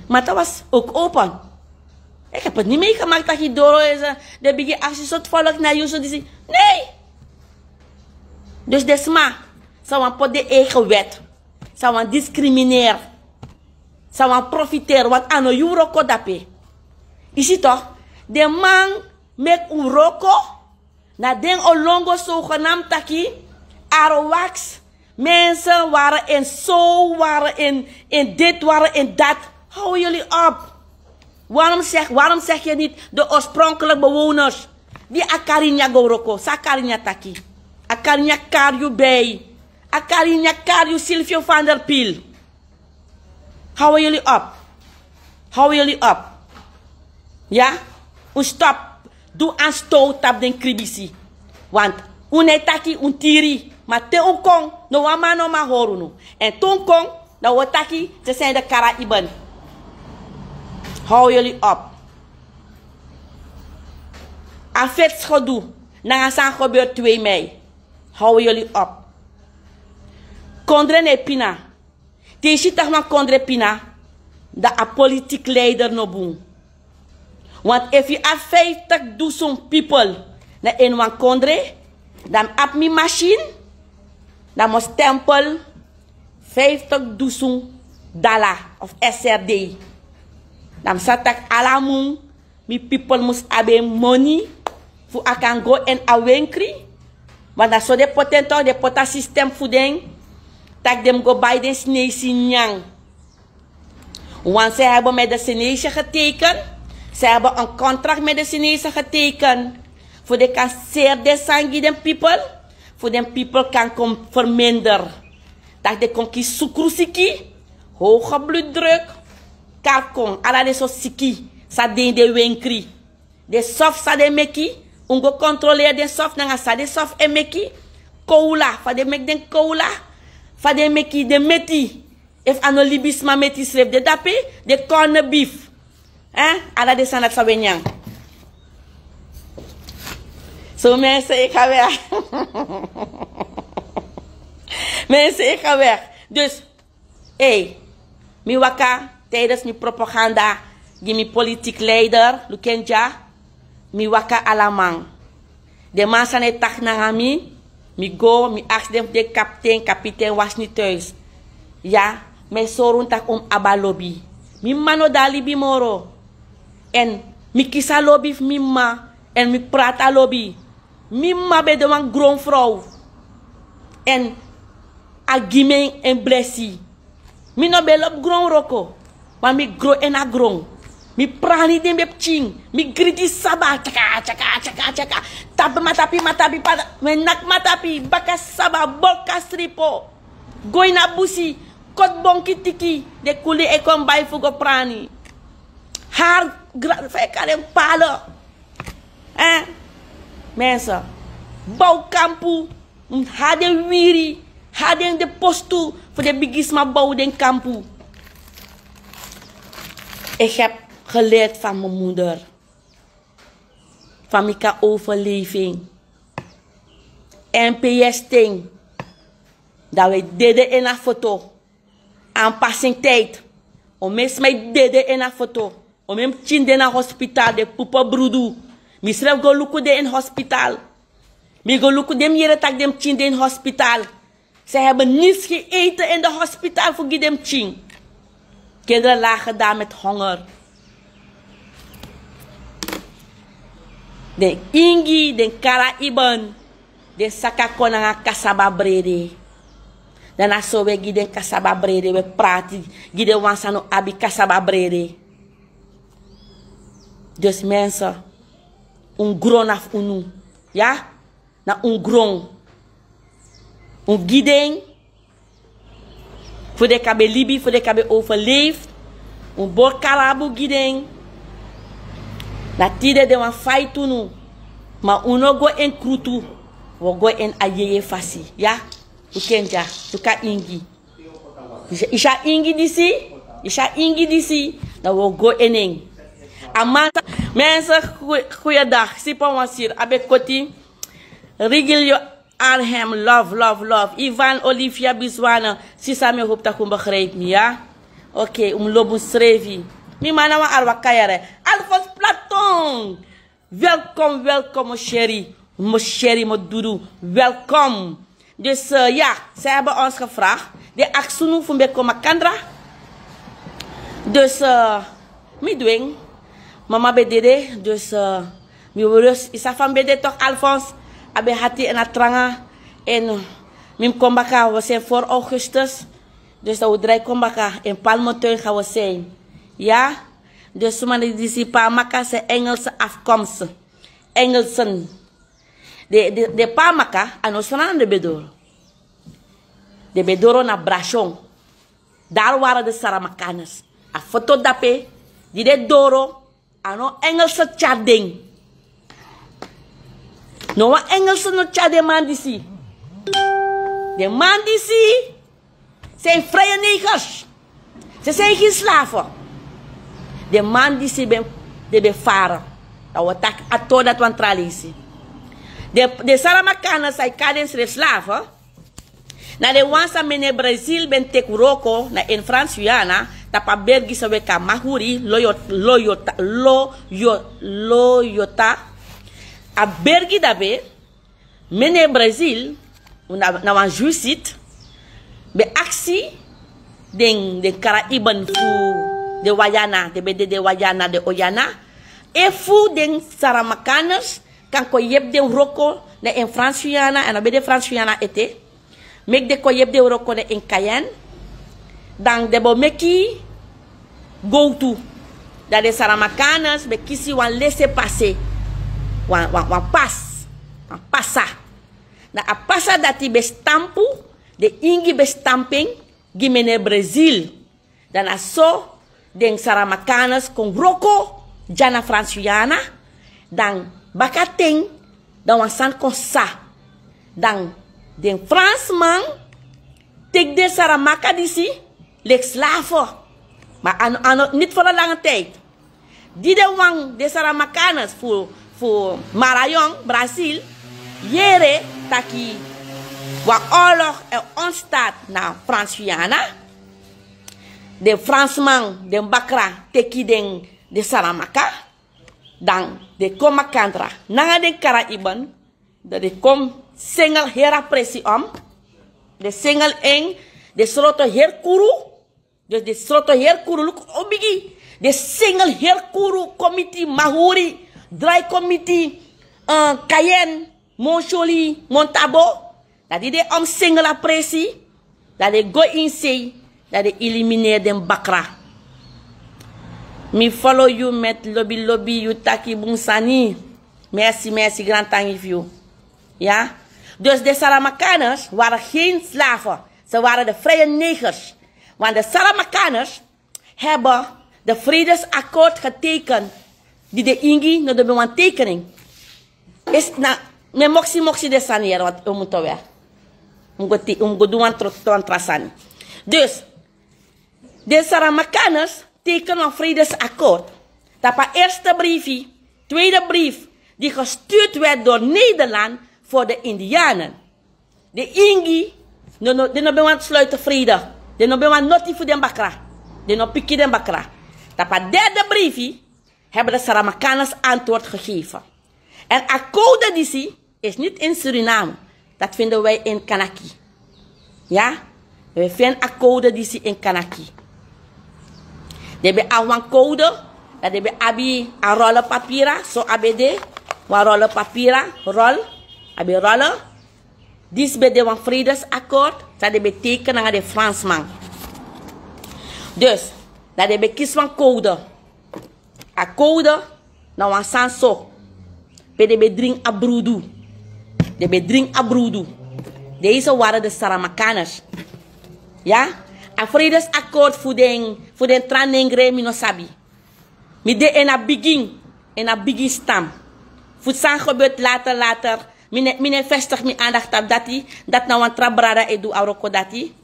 Mata was ook open. Ik heb het niet meegemaakt dat je door is, eh, den bigin aksi sortu volk na yu so disi. Nee. Dus den sma san wani poti den eigen wet, san wani discrimineer, san wani profiteer, want a no yu wroko drape. Yu si toch, den man meki un wroko, na den o lon go zogenaamd taki Arawaks, mensen waren in zo, waren in, in dit, waren in dat. Hou jullie op. Waarom zeg, waarom zeg je niet de oorspronkelijke bewoners? Di a kari nyan go wroko, san a kari nyan taki? A kari nyan kari yu bij. A kari nyan kari yu Silvio van der Pil. Hou jullie op. Hou jullie op. Ja? Un stop. Du aanstoot tapu den kribisi. Want Un no e taki, un tiri. Ma te un kon, no wan man no man hori unu. Èn te un kon, dan un o taki te san ede kara iben. Hou yuli op. A feti gedu nanga san gebeur twee mei. Hou yuli op. Kondre no e pina. Te yu si taki wan kondre pina, dan a politiki leider no bun. Want efu yu abi vijftig dusun pipel na ini wan kondre, dan mi abi mi masin, dan mi o stempel vijftig dusun dala of S R D. Dan mi sa taki ala mun, mi pipel mus abi en moni fu a kan go ini a wenkri. Want na so den poti en tok, den poti a sistem fu den, taki den mus go bai den Sinesi nyan. Want zij hebben met de Chinezen getekend. Zij hebben een contract met de Chinezen getekend. Fu den kan seri den sani gi den pipel. Fu den pipel kan kon verminder. Taki den kon kisi sukru siki, hoge bloeddruk, kalkon, ala den sortu siki san de ini den wenkri. Den soft san den meki, un go kontroleri den soft nanga san den soft e meki. Koula, fa den meki den koula, fa den meki den meti. Efu a no libisma meti srefi de dape, den corned beef. Ala den sani dati san un e nyan. So mensen, ik ga weg. Mensen, ik ga weg. Dus, ei, mi waka tijdens mi propaganda gi mi politiek leider, luku en dya, mi waka ala man. Den man san e taki nanga mi, mi go, mi aksi den fu den kapiten, kapiten was niet thuis. Ya, mi e sori unu taki un mus abi a lobi. Mi mma no de a libi moro. Èn mi kisi a lobi fu mi mma, èn mi prati a lobi. Mi mma ben de wan gronfrow. Èn a gi mi en blesi. Mi no ben lobi gronwroko. Ma mi gro ini a gron. Mi prani di mi ben pikin. Mi griti saba. Tyaka, tyaka, tyaka, tyaka. Tapu matapi, matapi, pata. Mi e naki matapi. Baka saba, bolka sripo. Go ini a busi. Koti bonki tiki. Den kuli e kon bai fu go prani. Hari gra-, fa e kari en, palo. Eh? Mensen. Bow kampu. Hari den wiri, hari den de postu fu den bigisma bow den kampu. Ik heb geleerd van mijn moeder. Fa mi kan overleven. N P S ten. Dan wi e dede ini a foto. Aanpassingstijd. Un meki sma e dede ini a foto. Un meki pikin de na hospitaal, den pupu brudu. Mi srefi go luku den ini hospitaal. Mi go luku den, mi yere taki den pikin de ini hospitaal. Ze hebben niets gegeten in de hospitaal fu gi den pikin. Kinderen lagen daar met honger. Den ingi, den kara iben. Den saka kon nanga kasaba brede. Dan na so wi e gi den kasaba brede, wi e prati gi den wan san no abi kasaba brede. Dus mensen, un gron na fu unu. Ya? Na un gron. Un gi den. Fu den kan ben libi, fu den kan ben overleef. Un bori kalabu gi den. Na tide den wani faiti unu. Ma un no go ini krutu. Wi o go ini a yeye fasi. Ya? Luku en dya. Luku a ingi. Yu si a ingi disi? Yu si a ingi disi? Dan wi o go ini en. A man sa-, mensen, goe-, goeiedag. Sipa Wansir, a ben koti. Rigilio Arnhem, love, love, love. Ivan, Olivia, Biswana, sisa, mi e hopi taki un begrijp mi, ya? Oké, un mus lobi unsrefi. Mi man na wan Arwa kayere. Alfons Platon. Welkom, welkom, mo seri. Mo seri, mo dudu. Welkom. Dus, eh, ja, zij hebben ons gevraagd. Den aksi unu fu mi ben kon makandra. Dus, eh, mi du en. Mama ben dede. Dus, eh, mi rus. Yu sabi fa mi ben de toch, Alfons. A ben hati èn a tranga. Èn, eh, mi mus kon baka, wi o zijn voor augustus. Dus dan wi o drai kon baka, in Palmentuin gaan we zijn. Ya? Dus suma disi, Pa Maka, zijn Engelse afkomst. Engelsen. Den, den, den Pa Maka, a no Sranan den ben doro. Den ben doro na Brasyon. Daar waren de Saramakaners. A foto dape, di den doro, a no Engelse tyari den. No wan Engelse no tyari den man disi. Den man disi, zijn vrije negers. Ze zijn geen slaven. Den man disi ben, den ben fara. Dan wi taki a tori dati wan tra leisi. Den, den Saramakanen san e kari densrefi slaven. Na den wan san meneer Brazil ben teki wroko na ini Frans-Guyana, tapu a bergi san wi e kari Mahuri, Loyota, Loyota, Loyota. A bergi dape, meneer Brazil, na, na wan juisit, ben aksi den, den Karaiben fu den Wayana, den ben de den Wayana, den Oyana, efu den Saramakaners kan kon yepi den wroko na ini Frans-Guyana, èn a no ben de Frans-Guyana ete, meki den kon yepi den wroko na ini Cayenne, dan den bo meki gowtu. Dan den Saramakaners ben kisi wan laissez-passer, wan, wan, wan pas, wan pasa. Na a pasa dati ben stampu, den ingi ben stampu en gi meneer Brazil. Dan na so den Saramakaners kon wroko dya na Frans-Guyana. Dan bakaten, dan wan sani kon sa. Dan den Fransman teki den Saramaka disi leki slaven. Ma a no, a no, niet voor een lange tijd. Di den wan, den Saramakaners fu, fu Maranhão, Brazil, yere taki wan oorlog e ontstaat na Frans-Guyana. Den Fransman, den bakra, teki den, den Saramaka. Dan den kon makandra nanga den Karaiben. Dan den kon sengel heri a presi om. Den sengel en, den sroto heri kuru. Dus den sroto heri kuru, luku o bigi. Den sengel heri kuru, kon miti Mahuri, drai kon miti, eh, Cayenne, Montjoly, Montabo. Dan di den om sengel a presi, dan den go ini sei, dan den elimineer den bakra. Mi follow yu met lobi lobi, yu taki bun sani. Merci, merci, grantangi fu yu. Ja? Dus de Saramakaners waren geen slaven. Ze waren de vrije negers. Want de Saramakaners hebben de vredesakkoord getekend. Di den ingi no ben wani teken en. Is na, mi e moksi moksi den sani yere, want un mus towe. Un mus go te-, un mus go du wan tra, wan tra sani. Dus, de Saramakaners teken wan vredesakkoord. Tapu a eerste briefi, tweede brief, die gestuurd werd door Nederland voor de Indianen. Den ingi, no, no, den no ben wani sluiten vrede. Den no ben wani noti fu den bakra. Den no piki den bakra. Tapu a derde briefi hebben de Saramakaners antwoord gegeven. En a code disi is niet in Suriname. Dat vinden wij in Kanaki. Ja? We vinden a code disi in Kanaki. Den ben abi wan code, dan den ben abi a rollen papira, so a ben de, wan rollen papira, rol, a ben rollen. Disi ben de wan vredesakkoord, san den ben teken nanga den Fransman. Dus, dan den ben kisi wan code. A code na wan sani so. Pe den ben dringi a brudu. Den ben dringi a brudu. Deze waren de Saramakaners. Ja? A vredesakkoord fu den, fu den tra nengre mi no sabi. Mi de ini a bigin, ini a bigin stam. Fu san gebeurt later, later. Mi no e, mi no e vestig mi aandacht tapu dati, dati na wan tra brada e du a wroko dati.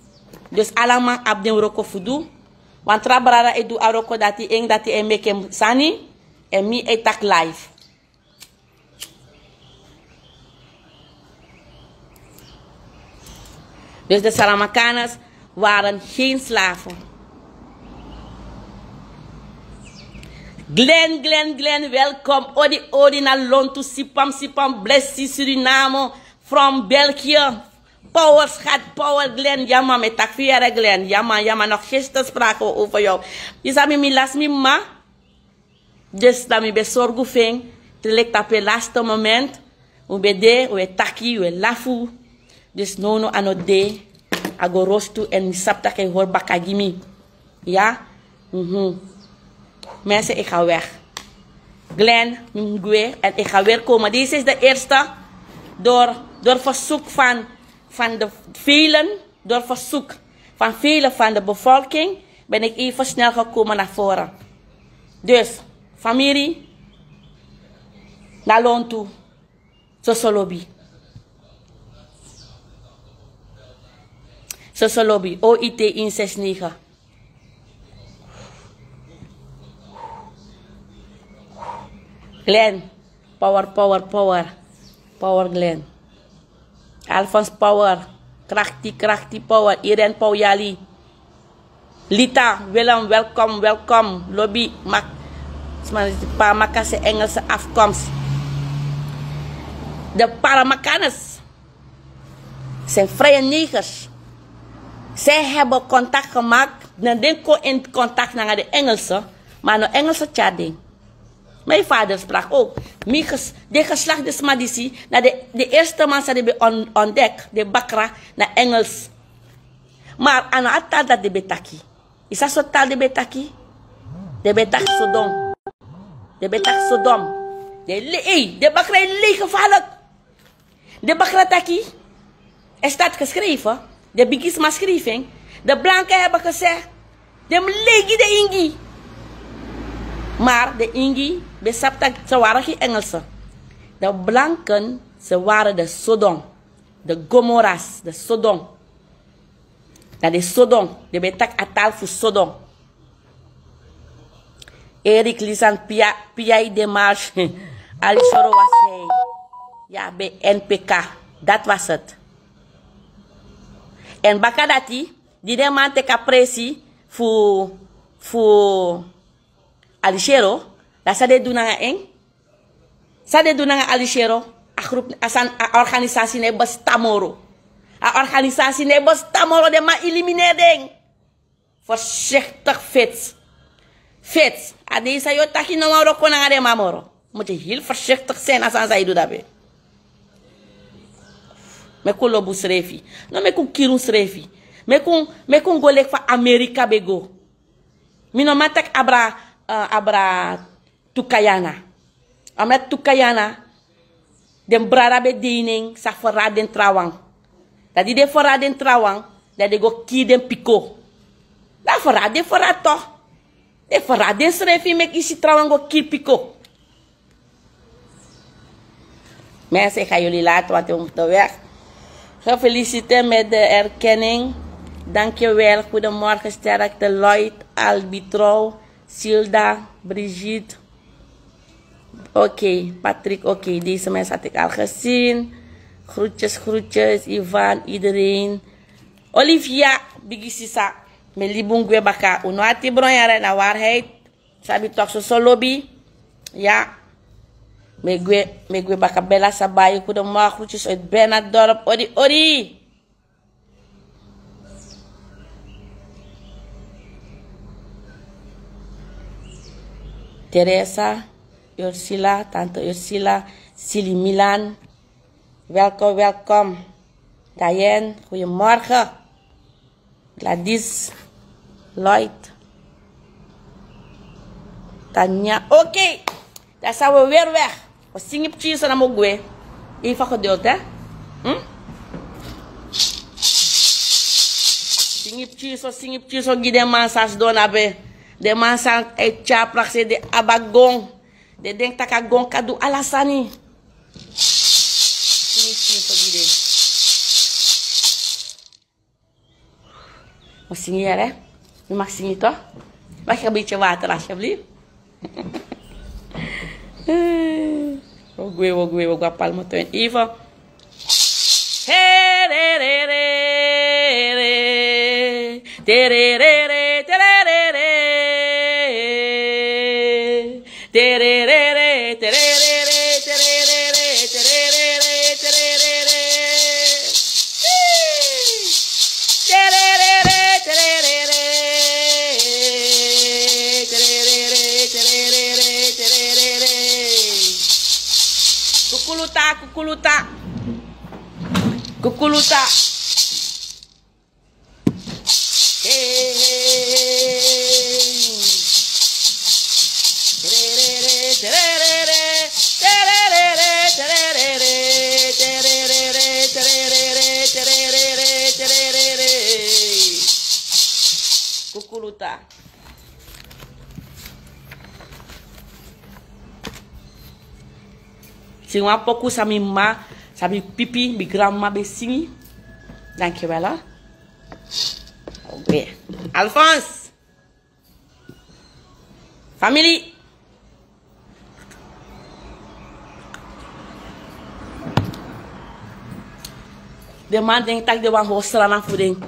Dus ala man abi den wroko fu du. Wan tra brada e du a wroko dati, en dati e meki en sani, en mi e taki live. Dus de Saramakaners waren geen slaven. Glenn, Glenn, Glenn, welkom. Odi, odi na lontu, sipam, sipam, blessi, Suriname, from België. Power, schat, power, Glenn. Ja man, mi taki fu yu, Glenn. Ja man, ja man, nog gisteren spraken we over jou. Yu sabi mi lasi mi mama. Dus dan mi ben sorgu fu en, te leki tapu en laatste moment, un ben de, un e taki, un e lafu. Dus nownow a no de, a go rostu, en mi sabi taki a e hori baka gi mi. Ja? Mhm. Mensen, ik ga weg. Glenn, mi mus gwe, en ik ga weer komen. Deze is de eerste, door, door verzoek van, van de velen, door verzoek van velen van de bevolking ben ik even snel gekomen naar voren. Dus, familie, na lontu. Soso lobi. Soso lobi. O I T in zes negen. Glenn. Power, power, power. Power Glenn. Alphonse Power. Krakti, krakti Power. Irene Power Yali. Lita, Willem, welkom, welkom. Lobi, mak, sma, pa makase Engelse afkomst. De Paramakaners zijn vrije negers. Zij hebben contact gemaakt. Dan den kon in contact nanga de Engelse. Maar no Engelse tja ding. Mijn vader sprak ook. Mi ges, de geslacht de sma disi, na de, de eerste man sa de be on, ontdek, de bakra, na Engels. Maar a no a tal dat de be taki. Yu sa so tal de be taki? De be taki sodom. De be taki sodom. De le, ei, de bakra e lei gevaarlijk. De bakra taki, er staat geschreven, de bigisma schreef en, de blanken hebben gezegd, de lei gi de ingi. Maar de ingi, be sabi taki, ze waren geen Engelse. De blanken, ze waren de Sodom, de Gomorra's, de Sodom. Na de Sodom, de ben taki a tal fu Sodom. Erik Lisan Pia, Piai Demarche, Alisoro was hij. Ja, bij N P K. Dat was het. En baka dati, di den man teki a presi fu, fu Alisero, dan san den du nanga en? San den du nanga Alisero, a groep, a san, a organisasi no e bestaan moro. A organisasi no e bestaan moro, den man elimineer den. Voorzichtig, Fits. Fits, a dei san yu o taki no wan wroko nanga den man moro. Moet je heel voorzichtig zijn a sani san yu du dape. Meki un lobi unsrefi. No meki un kiri unsrefi. Meki un, meki un go leki fa Amerika ben go. Mi no man taki abra, eh, abra Tukayana. Omdat Tukayana, den brada ben de ini en, sa ferrati den trawan. Dan di den ferrati den trawan, dan den go kiri den piko. Dan ferrati den ferrati toch. Den ferrati densrefi, meki yu si trawan go kiri piko. Mensen, ik ga jullie laten, want we moeten weg. Gefeliciteerd met de erkenning. Dankjewel. Goedemorgen, Sterkte, Lloyd, Albi, Trouw, Silda, Brigitte. Oké, Patrick, oké, deze mensen had ik al gezien. Groetjes, groetjes, Ivan, iedereen. Olivia, bigi sisa, mi e libi un gwe baka. Un no ati bron yara na waarheid. Sabi toch, soso lobi. Ya. Mi e gwe, mi e gwe baka, Bella Sabai, goedemorgen, groetjes uit Bernarddorp. Odi, odi. Teresa, Ursula, tante Ursula, Sili Milan. Welkom, welkom. Diane, goedemorgen. Gladys, Lloyd, Tanya. Oké, dan zijn we weer weg. We zingen pikinso na mogwe. Even geduld, hè? Hm? Zingen pikinso, zingen pikinso, gi den man san sidon na be. Den man san e tyari prakseri, den abi a gon. Den denki tak' a gon kan du ala sani. Zingen pikinso gi den. Wi singi yere. Wi mag singi toch? Mag ik een beetje water alsjeblieft? Wo gwe, wo gwe, wo gwe a palmotuin even. Hey, re, re, re, re. Te, re, re, re, te, re, re, re. Tererere, tererere, tererere, tererere, tererere. Hey! Tererere, tererere, tererere, tererere, tererere. Kukuluta, kukuluta. Kukuluta. Hey, hey, hey, hey. Tererere, tererere, tererere, tererere, tererere. Kukuluta. Singi wan poku san mi mama, san mi pipi, mi granmama ben singi. Danki wel. Oké. Alphonse. Famiri. Den man denki taki den wani hori Sranan fu den.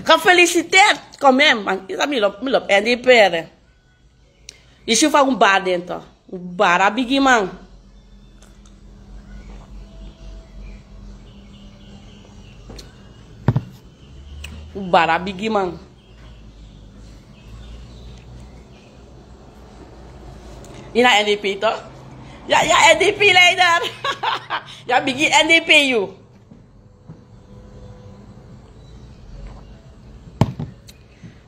Gefeliciteerd, quand même, man. Yu sabi mi lobi, mi lobi N D P. Yu si fa un bari den tu. Un bari a bigiman. Un bari a bigiman. Yu na N D P tu. Ya, ya N D P leider. Ya bigi N D P yu.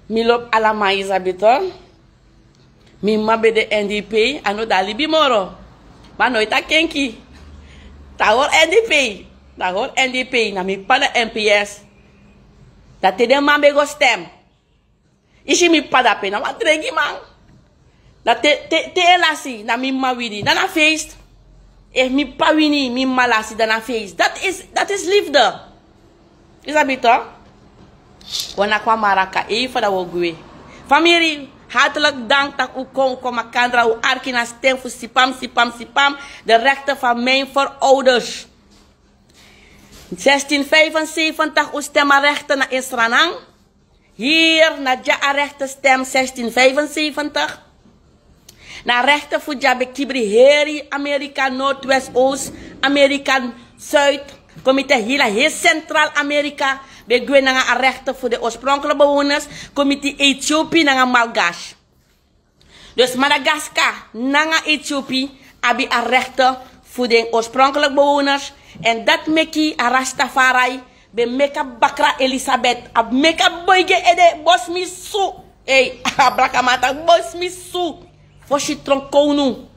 Mi lobi ala man, yu sabi tu. Mi mama ben de N D P, a no de a libi moro. Ma noiti a kenki. Te a hori N D P, te a hori N D P, na mi p'pa na M P S. Dan te den man ben go stem. Yu si mi p'pa dape na wan drengiman. Dan te, te, te en lasi, na mi mama wini, dan na feest. Efu mi p'pa wini, mi mama lasi, dan na feest. Dat is, dat is liefde. Yu sabi tu. Wan na kon a maraka, even dan wi o gwe. Famiri, hartelijk dank taki un kon, un kon makandra, un arki na sten fu Sipam, Sipam, Sipam. De rechten van mijn voorouders. Zestien vijfenzeventig un stem a rechten na Sranan. Hier na dya a rechten stem zestien vijfenzeventig. Na rechten fu dya ben kibri heri Amerika, Noordwest, Oost-Amerika, Zuid. Kon miti hila, heri Centraal Amerika ben gwe nanga a rechten fu de oorspronkelijke bewoners. Kon miti Ethiopië nanga Malgache. Dus Madagaskar nanga Ethiopië abi a rechten fu den oorspronkelijke bewoners. En dat meki a Rastafari ben meki a bakra Elisabeth. A meki a boi gi en ede, bosi mi su. Ei, a blakaman taki bosi mi su. Fosi tron kownu.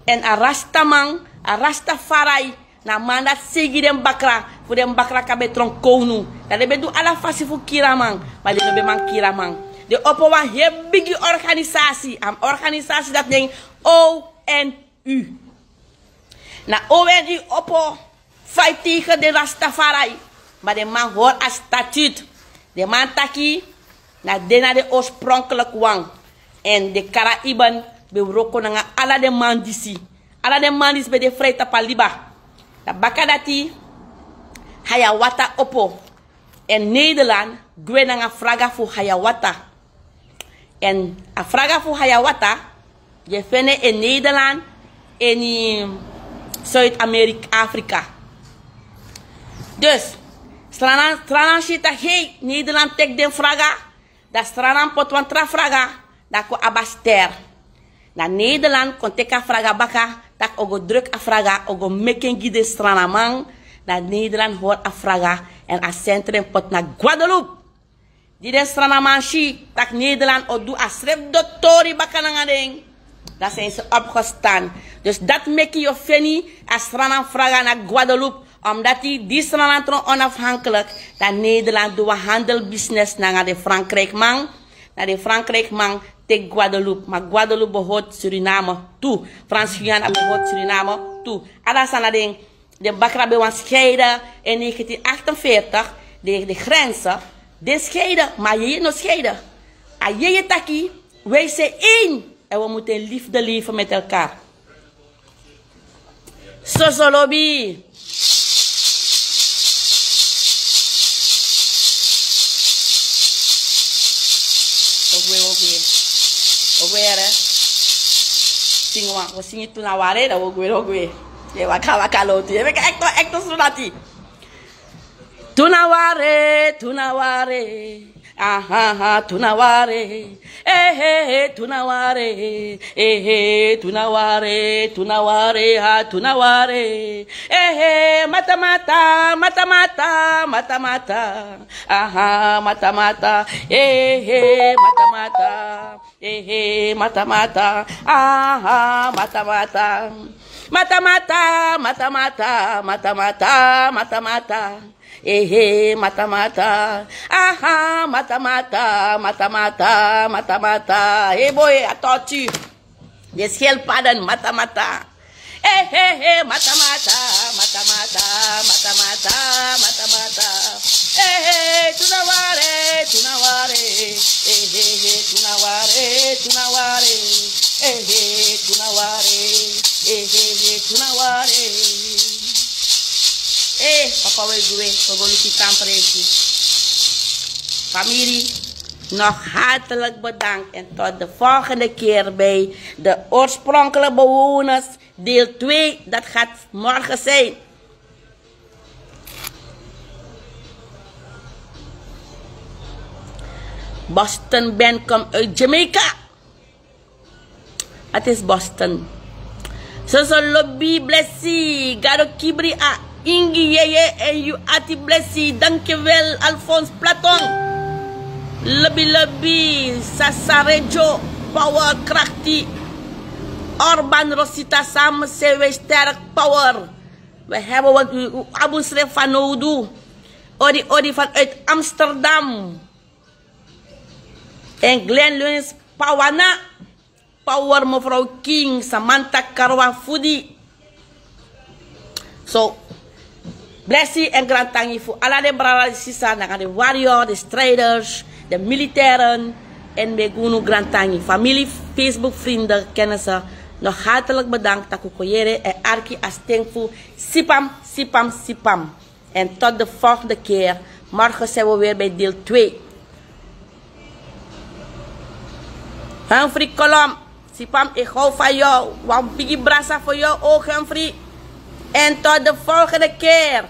En a Rastaman, a Rastafari, na a man dati seigi den bakra, fu den bakra kan ben tron kownu. Dan den ben du ala fasi fu kiri a man, ma den no ben man kiri a man. Den opo wan heri bigi organisasi, a organisasi dati nen O N U. Na O N U opo, fight tegen den Rastafari, ma den man hori a statut. Den man taki, na den na den oorspronkelijk wan. En den Karaïben ben wroko nanga ala den man disi. Ala den man disi ben de fri tapu a liba. Dan baka dati, Hayawata opo. En Nederland gwe nanga fraga fu Hayawata. En a fraga fu Hayawata, yu e feni en ini Nederland, ini Zuid-Amerika, Afrika. Dus, Sranan, Sranan si taki, hei, Nederland teki den fraga, dan Sranan poti wan tra fraga, dan kon abi a ster. Dan Nederland kon teki a fraga baka, taki a o go druk a fraga, a o go meki en gi den Srananman, dan Nederland hori a fraga, en a sentrum poti na Guadeloupe. Di den Srananman si taki Nederland o du a srefi doti tori baka nanga den, dan zijn ze opgestaan. Dus dati meki yu o feni a Sranan fraga na Guadeloupe, omdat di Sranan tron onafhankelijk, dan Nederland du wan handel business nanga den Frankrijkman, dan den Frankrijkman teki Guadeloupe, ma Guadeloupe behoort Suriname tu. Frans-Guyana behoort Suriname tu. Ala sani na den Den bakra ben wani scheiden in negentien achtenveertig, de, de grenzen, den scheiden, ma a jeje no scheiden. A jeje taki, wij zijn één en we moeten in liefde leven met elkaar. Soso lobi. Ogwe, ogwe. Ogwe, yere. Singi wan, we singi tu na ware, dan we gwe, we gwe. Ye waka, waka loti. Ye meki ekto, ekto sunati. Tu na ware, tu na ware. Aha, aha, tu na ware. Eh, eh, eh, tu na ware. Eh, eh, tu na ware, tu na ware, ha, tu na ware. Eh, eh, mata, mata, mata, mata, mata, mata. Aha, mata, mata. Eh, eh, mata, mata. Ehe, mata, mata. Aha, mata, mata. Mata, mata, mata, mata, mata, mata, mata, mata. Ehe, mata, mata. Aha, mata, mata, mata, mata, mata, mata. Hey boy, a toti. Den skilpadden, mata, mata. Hey, hey, hey, mata, mata, mata, mata, mata, mata, mata, mata. Hey, hey, tunaware, tunaware. Hey, hey, hey, tunaware, tunaware. Hey, hey, tunaware. Hey, hey, hey, tunaware. Hey, papa, we gwe, we go luki kampresi. Familie, nog hartelijk bedankt en tot de volgende keer bij de oorspronkelijke bewoners. Deel twee, dat gaat morgen zijn. Boston Ben komt uit Jamaica. Het is Boston. Soso Lobby Blessi, Gado Kibri a Ingi Yeye en yu ati Blessi. Dankjewel Alphonse Platon. Lobby Lobby, Sasarejo, Power Krafti. Orban Rosita Sam, C W Sterk Power. We hebben wat u, u Abu Sref van Nodu. Odi Odi vanuit Amsterdam. En Glenn Luns Pawana. Power mevrouw King, Samantha Karwa Fudi. So, blessing en grantangi fu ala den brada, den sisa, nanga den warrior, den strijders, den militairen. En mi e gi unu grantangi. Familie, Facebook, vrienden, kennissen. Nog hartelijk bedankt. Taku kon yere en arki a sten fu sipam, sipam, sipam. En tot de volgende keer. Morgen zijn we weer bij deel twee. Humphrey Kolom, sipam, ik hou van jou. Wan bigi brasa voor jou ook, Humphrey. En tot de volgende keer.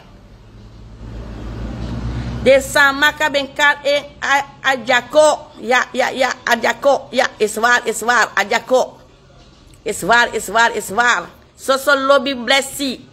De Samaka ben kar in a, a Djako. Ja, ja, ja, a Djako. Ja, is waar, is waar, a Djako. Is waar, is waar, is waar. Soso Lobby Blessi.